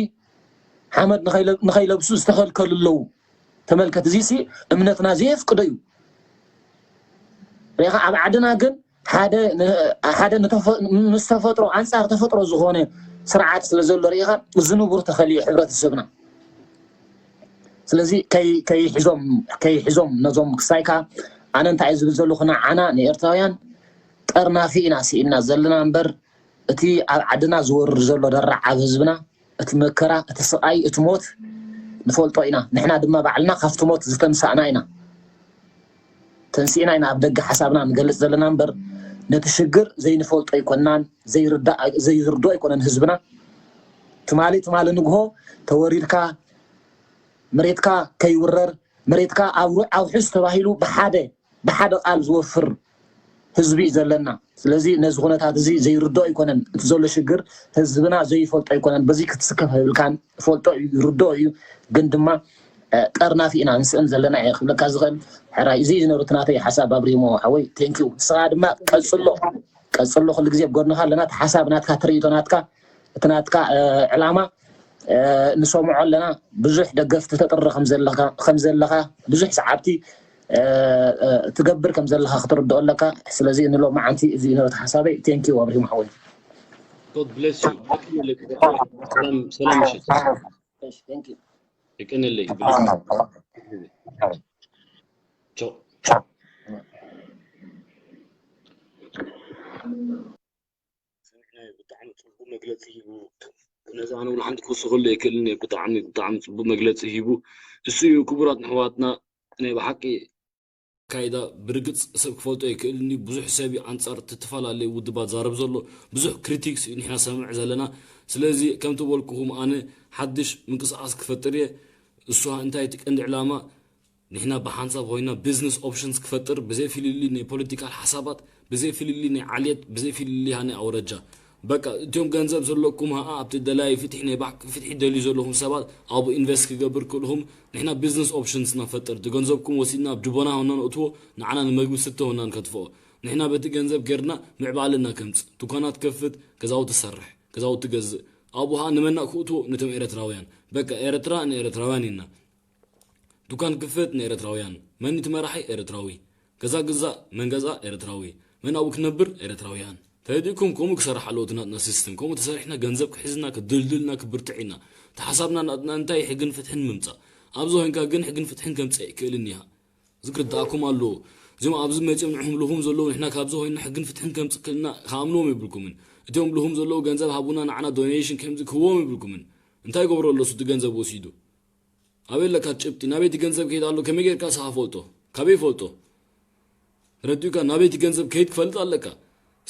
ሓመድ ንኸይለ-፣ ንኸይለብሱ ዝተኸልከሉ ኣለዉ። ተመልከት፣ እዚሲ እምነትና ዘየፍቅዶ እዩ። ርኢኻ፣ ኣብ ዓድና ግን ሓደ ን-፣ ሓደ ንተፈ-፣ ምስ ተፈጥሮ፣ ኣንጻር ተፈጥሮ ዝኾነ ስርዓት ስለ ዘሎ ርኢኻ፣ እዚ ንቡር ተኸልዩ ሕብረተሰብና። ስለዚ ከይ-፣ ከይሕዞም፣ ከይሕዞም ነዞም ክሳይካ፣ ኣነ እንታይ ዝብል ዘለኹ ንዓና ንኤርትራውያን ጠርናፊ ኢና ስኢንና ዘለና እምበር፣ እቲ ኣብ ዓድና ዝወርድ ዘሎ ደራዓብ ህዝብና፣ እቲ መከራ፣ እቲ ስቓይ፣ እቲ ሞት ንፈልጦ ኢና። ንሕና ድማ ባዕልና ካብቲ ሞት ዝተንሳእና ኢና። ተንሲእና ኢና ኣብ ደገ ሓሳብና ንገልጽ ዘለና እምበር፣ ነቲ ሽግር ዘይንፈልጦ ኣይኮንናን፣ ዘይርዳእ-፣ ዘይርድኦ ኣይኮነን ህዝብና። ትማሊ፣ ትማሊ ንግሆ ተወሪድካ፣ መሬትካ ከይውረር፣ መሬትካ ኣብ ሩ-፣ ኣውሕስ ተባሂሉ ብሓደ፣ ብሓደ ቃል ዝወፍር ህዝቢ እዩ ዘለና። ስለዚ ነዚ ኩነታት እዚ ዘይርድኦ ኣይኮነን። እቲ ዘሎ ሽግር ህዝብና ዘይፈልጦ ኣይኮነን። በዚ ክትስከፍ ኣይብልካን፣ ይፈልጦ እዩ፣ ይርድኦ እዩ። ግን ድማ፣ እ፣ ጠርናፊ ኢና ንስእን ዘለና እየ ክብለካ ዝኽእል። ሕራይ፣ እዚ እዩ ዝነበረ እቲ ናተይ ሓሳብ ኣብሪሞ ሓወይ። ቴንኪዩ። ንስኻ ድማ ቀጽሎ፣ ቀጽሎ፣ ኩሉ ግዜ ኣብ ጎድንኻ ኣለና። እቲ ሓሳብ ናትካ፣ ትርኢቶ ናትካ፣ እቲ ናትካ፣ እ፣ ዕላማ፣ እ፣ ንሰምዖ ኣለና። ብዙሕ ደገፍቲ ተጥሪ ከም ዘለኻ፣ ከም ዘለኻ፣ ብዙሕ ሰዓብቲ፣ እ፣ እ፣ ትገብር ከም ዘለኻ ክትርድኦ ኣለካ። ስለዚ ንሎማዓንቲ እዚ እዩ ነበቲ ሓሳበይ። ቴንኪዩ ኣብሪሂም ሓወይ። God bless you። የቀንየለይ። ሰላም፣ ሰላም ምሽት። እሺ፣ ቴንኪዩ። የቀንየለይ። ቻው። ሰሚዕናዮ፣ ብጣዕሚ ጽቡቅ መግለጺ ሂቡ። ነዚ ኣነ እውን ሓንቲ ክውስኸሉ ኣይክእልን እየ። ብጣዕሚ፣ ብጣዕሚ ጽቡቅ መግለጺ ሂቡ። እሱ እዩ፣ ክቡራት ኣሕዋትና፣ ናይ ብሓቂ ኣካይዳ ብርግጽ ሰብ ክፈልጦ ይክእል እንዲ ብዙሕ ሰብ እዩ ኣንጻር ትፈላለየ ውድባት ዛረብ ዘሎ ብዙሕ ክሪቲክስ እዩ ንሕና ሰምዕ ዘለና። ስለዚ ከምቲ በልኩኹም ኣነ ሓድሽ ምንቅስቃስ ክፈጥር እየ። እሱ እንታይ እቲ ቀንዲ ዕላማ ንሕና ብሓንሳብ ኮይና ቢዝነስ ኦፕሽንስ ክፈጥር ብዘይ ፍልልይ ናይ ፖለቲካል ሓሳባት ብዘይ ፍልልይ ናይ ዓልየት ብዘይ ፍልልይ ሃነ ኣውረጃ በቃ እቲኦም ገንዘብ ዘለኩም ሃኣ ኣብቲ ደላይ ፍትሒ ናይ ባሕቂ ፍትሒ ደልዩ ዘለኹም ሰባት ኣብኡ ኢንቨስት ክገብር ክእልኹም ንሕና ቢዝነስ ኦፕሽንስ ናፈጥር እቲ ገንዘብኩም ወሲድና ኣብ ጅቦና ሆና ነእትዎ ንዓና ንመግቢ ስተ ሆና ንከትፍኦ ንሕና በቲ ገንዘብ ጌርና ምዕባለ እናከምጽእ ቱኳናት ከፍት ገዛውቲ ሰርሕ ገዛውቲ ገዝእ ኣብኡ ሃኣ ንመና ክእትዎ ነቶም ኤረትራውያን በቃ ኤረትራ ንኤረትራውያን ኢና ዱካን ክፈት ንኤረትራውያን መን እቲ መራሒ ኤረትራዊ ገዛ ግዛእ መን ገዛ ኤረትራዊ መን ኣብኡ ክነብር ኤረትራውያን ተረዲእኩም ከምኡ ክሰርሕ ኣለዎ እቲ ናትና ሲስተም ከምኡ ተሰሪሕና ገንዘብ ክሕዝና ክድልድልና ክብርትዕ ኢና እቲ ሓሳብና ናትና እንታይ ሕግን ፍትሕን ምምፃእ ኣብዚ ኮይንካ ግን ሕግን ፍትሕን ከምፅእ ኣይክእልን እያ እዚ ክርዳእኩም ኣለዎ እዚኦም ኣብዚ መፂኦም ንዕኹም ልኹም ዘለዉ ንሕና ካብዚ ኮይንና ሕግን ፍትሕን ከምፅእ ክእልና ከኣምንዎም የብልኩምን እቲኦም ልኹም ዘለዉ ገንዘብ ሃቡና ንዓና ዶኔሽን ከምዚ ክህዎም የብልኩምን እንታይ ይገብሮ ኣለሱ እቲ ገንዘብ ወሲዱ ኣበይ ኣለካ ጭብጢ ናበይ እቲ ገንዘብ ከይድ ኣሎ ከመይ ጌርካ ስኻ ፈልጦ ካበይ ፈልጦ ረዲኡካ ናበይ እቲ ገንዘብ ከይድ ክፈልጥ ኣለካ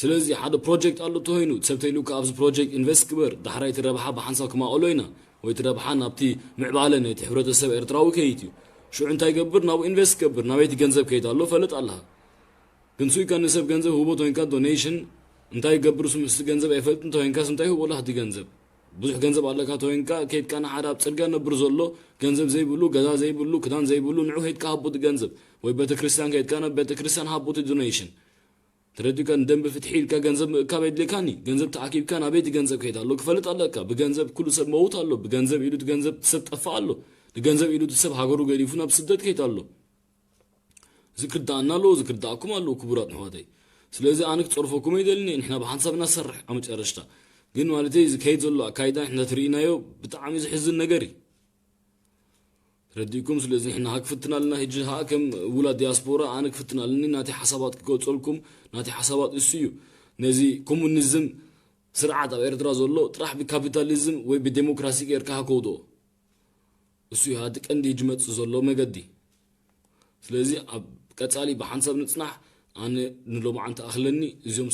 ስለዚ ሓደ ፕሮጀክት ኣሎ ተኮይኑ ሰብ ተይሉካ ኣብዚ ፕሮጀክት ኢንቨስት ግበር ዳሕራይ እቲ ረብሓ ብሓንሳብ ክማቐሎ ኢና ወይ እቲ ረብሓ ናብቲ ምዕባለ ናይቲ ሕብረተሰብ ኤርትራዊ ከይድ እዩ ሽዑ እንታይ ገብር ናብኡ ኢንቨስት ገብር ናበይ እቲ ገንዘብ ከይድ ኣሎ ፈልጥ ኣለካ ግን ስኢካ ንሰብ ገንዘብ ህቦ ተኮይንካ ዶኔሽን እንታይ ይገብር እሱ ምስቲ ገንዘብ ኣይፈልጥን ተኮይንካስ እንታይ ህቦ ኣለካ እቲ ገንዘብ ብዙሕ ገንዘብ ኣለካ ተኮይንካ ከይድካ ንሓደ ኣብ ጽርግያ ነብር ዘሎ ገንዘብ ዘይብሉ ገዛ ዘይብሉ ክዳን ዘይብሉ ንዑ ከይድካ ሃቦ እቲ ገንዘብ ወይ ቤተክርስትያን ከይድካ ናብ ቤተክርስትያን ሃቦ እቲ ዶኔሽን ተረዲእካ ንደንበ ፍትሒ ኢልካ ገንዘብ ምእካብ የድልየካኒ ገንዘብ ተኣኪብካ ናበይ እቲ ገንዘብ ከይድ ኣሎ ክፈልጥ ኣለካ ብገንዘብ ኩሉ ሰብ መውት ኣሎ ብገንዘብ ኢሉ እቲ ገንዘብ ሰብ ጠፋ ኣሎ ንገንዘብ ኢሉ እቲ ሰብ ሃገሩ ገዲፉ ናብ ስደት ከይድ ኣሎ እዚ ክርዳእና ኣለዎ እዚ ክርዳእኩም ኣለዎ ክቡራት ኣሕዋተይ ስለዚ ኣነ ክፀርፈኩም ኣይደልን እየ ንሕና ብሓንሳብ እናሰርሕ ኣብ መጨረሽታ ግን ማለት እዚ ከይድ ዘሎ ኣካይዳ ንሕና ትርኢናዮ ብጣዕሚ ዝሕዝን ነገር እዩ ረዲእኩም ስለዚ ንሕና ሃ ክፍትና ኣለና ሕጂ ሃ ከም ውላድ ዲያስፖራ ኣነ ክፍትና ኣለኒ ናተይ ሓሳባት ክገልፀልኩም ናተይ ሓሳባት እሱ እዩ ነዚ ኮሙኒዝም ስርዓት ኣብ ኤርትራ ዘሎ ጥራሕ ብካፒታሊዝም ወይ ብዴሞክራሲ ጌርካ ሃ ከውድኦ እሱ እዩ ሃ እቲ ቀንዲ ሕጂ መፅእ ዘሎ መገዲ ስለዚ ኣብ ቀጻሊ ብሓንሳብ ንጽናሕ ኣነ ንሎማዓንቲ ኣኽለኒ እዚኦም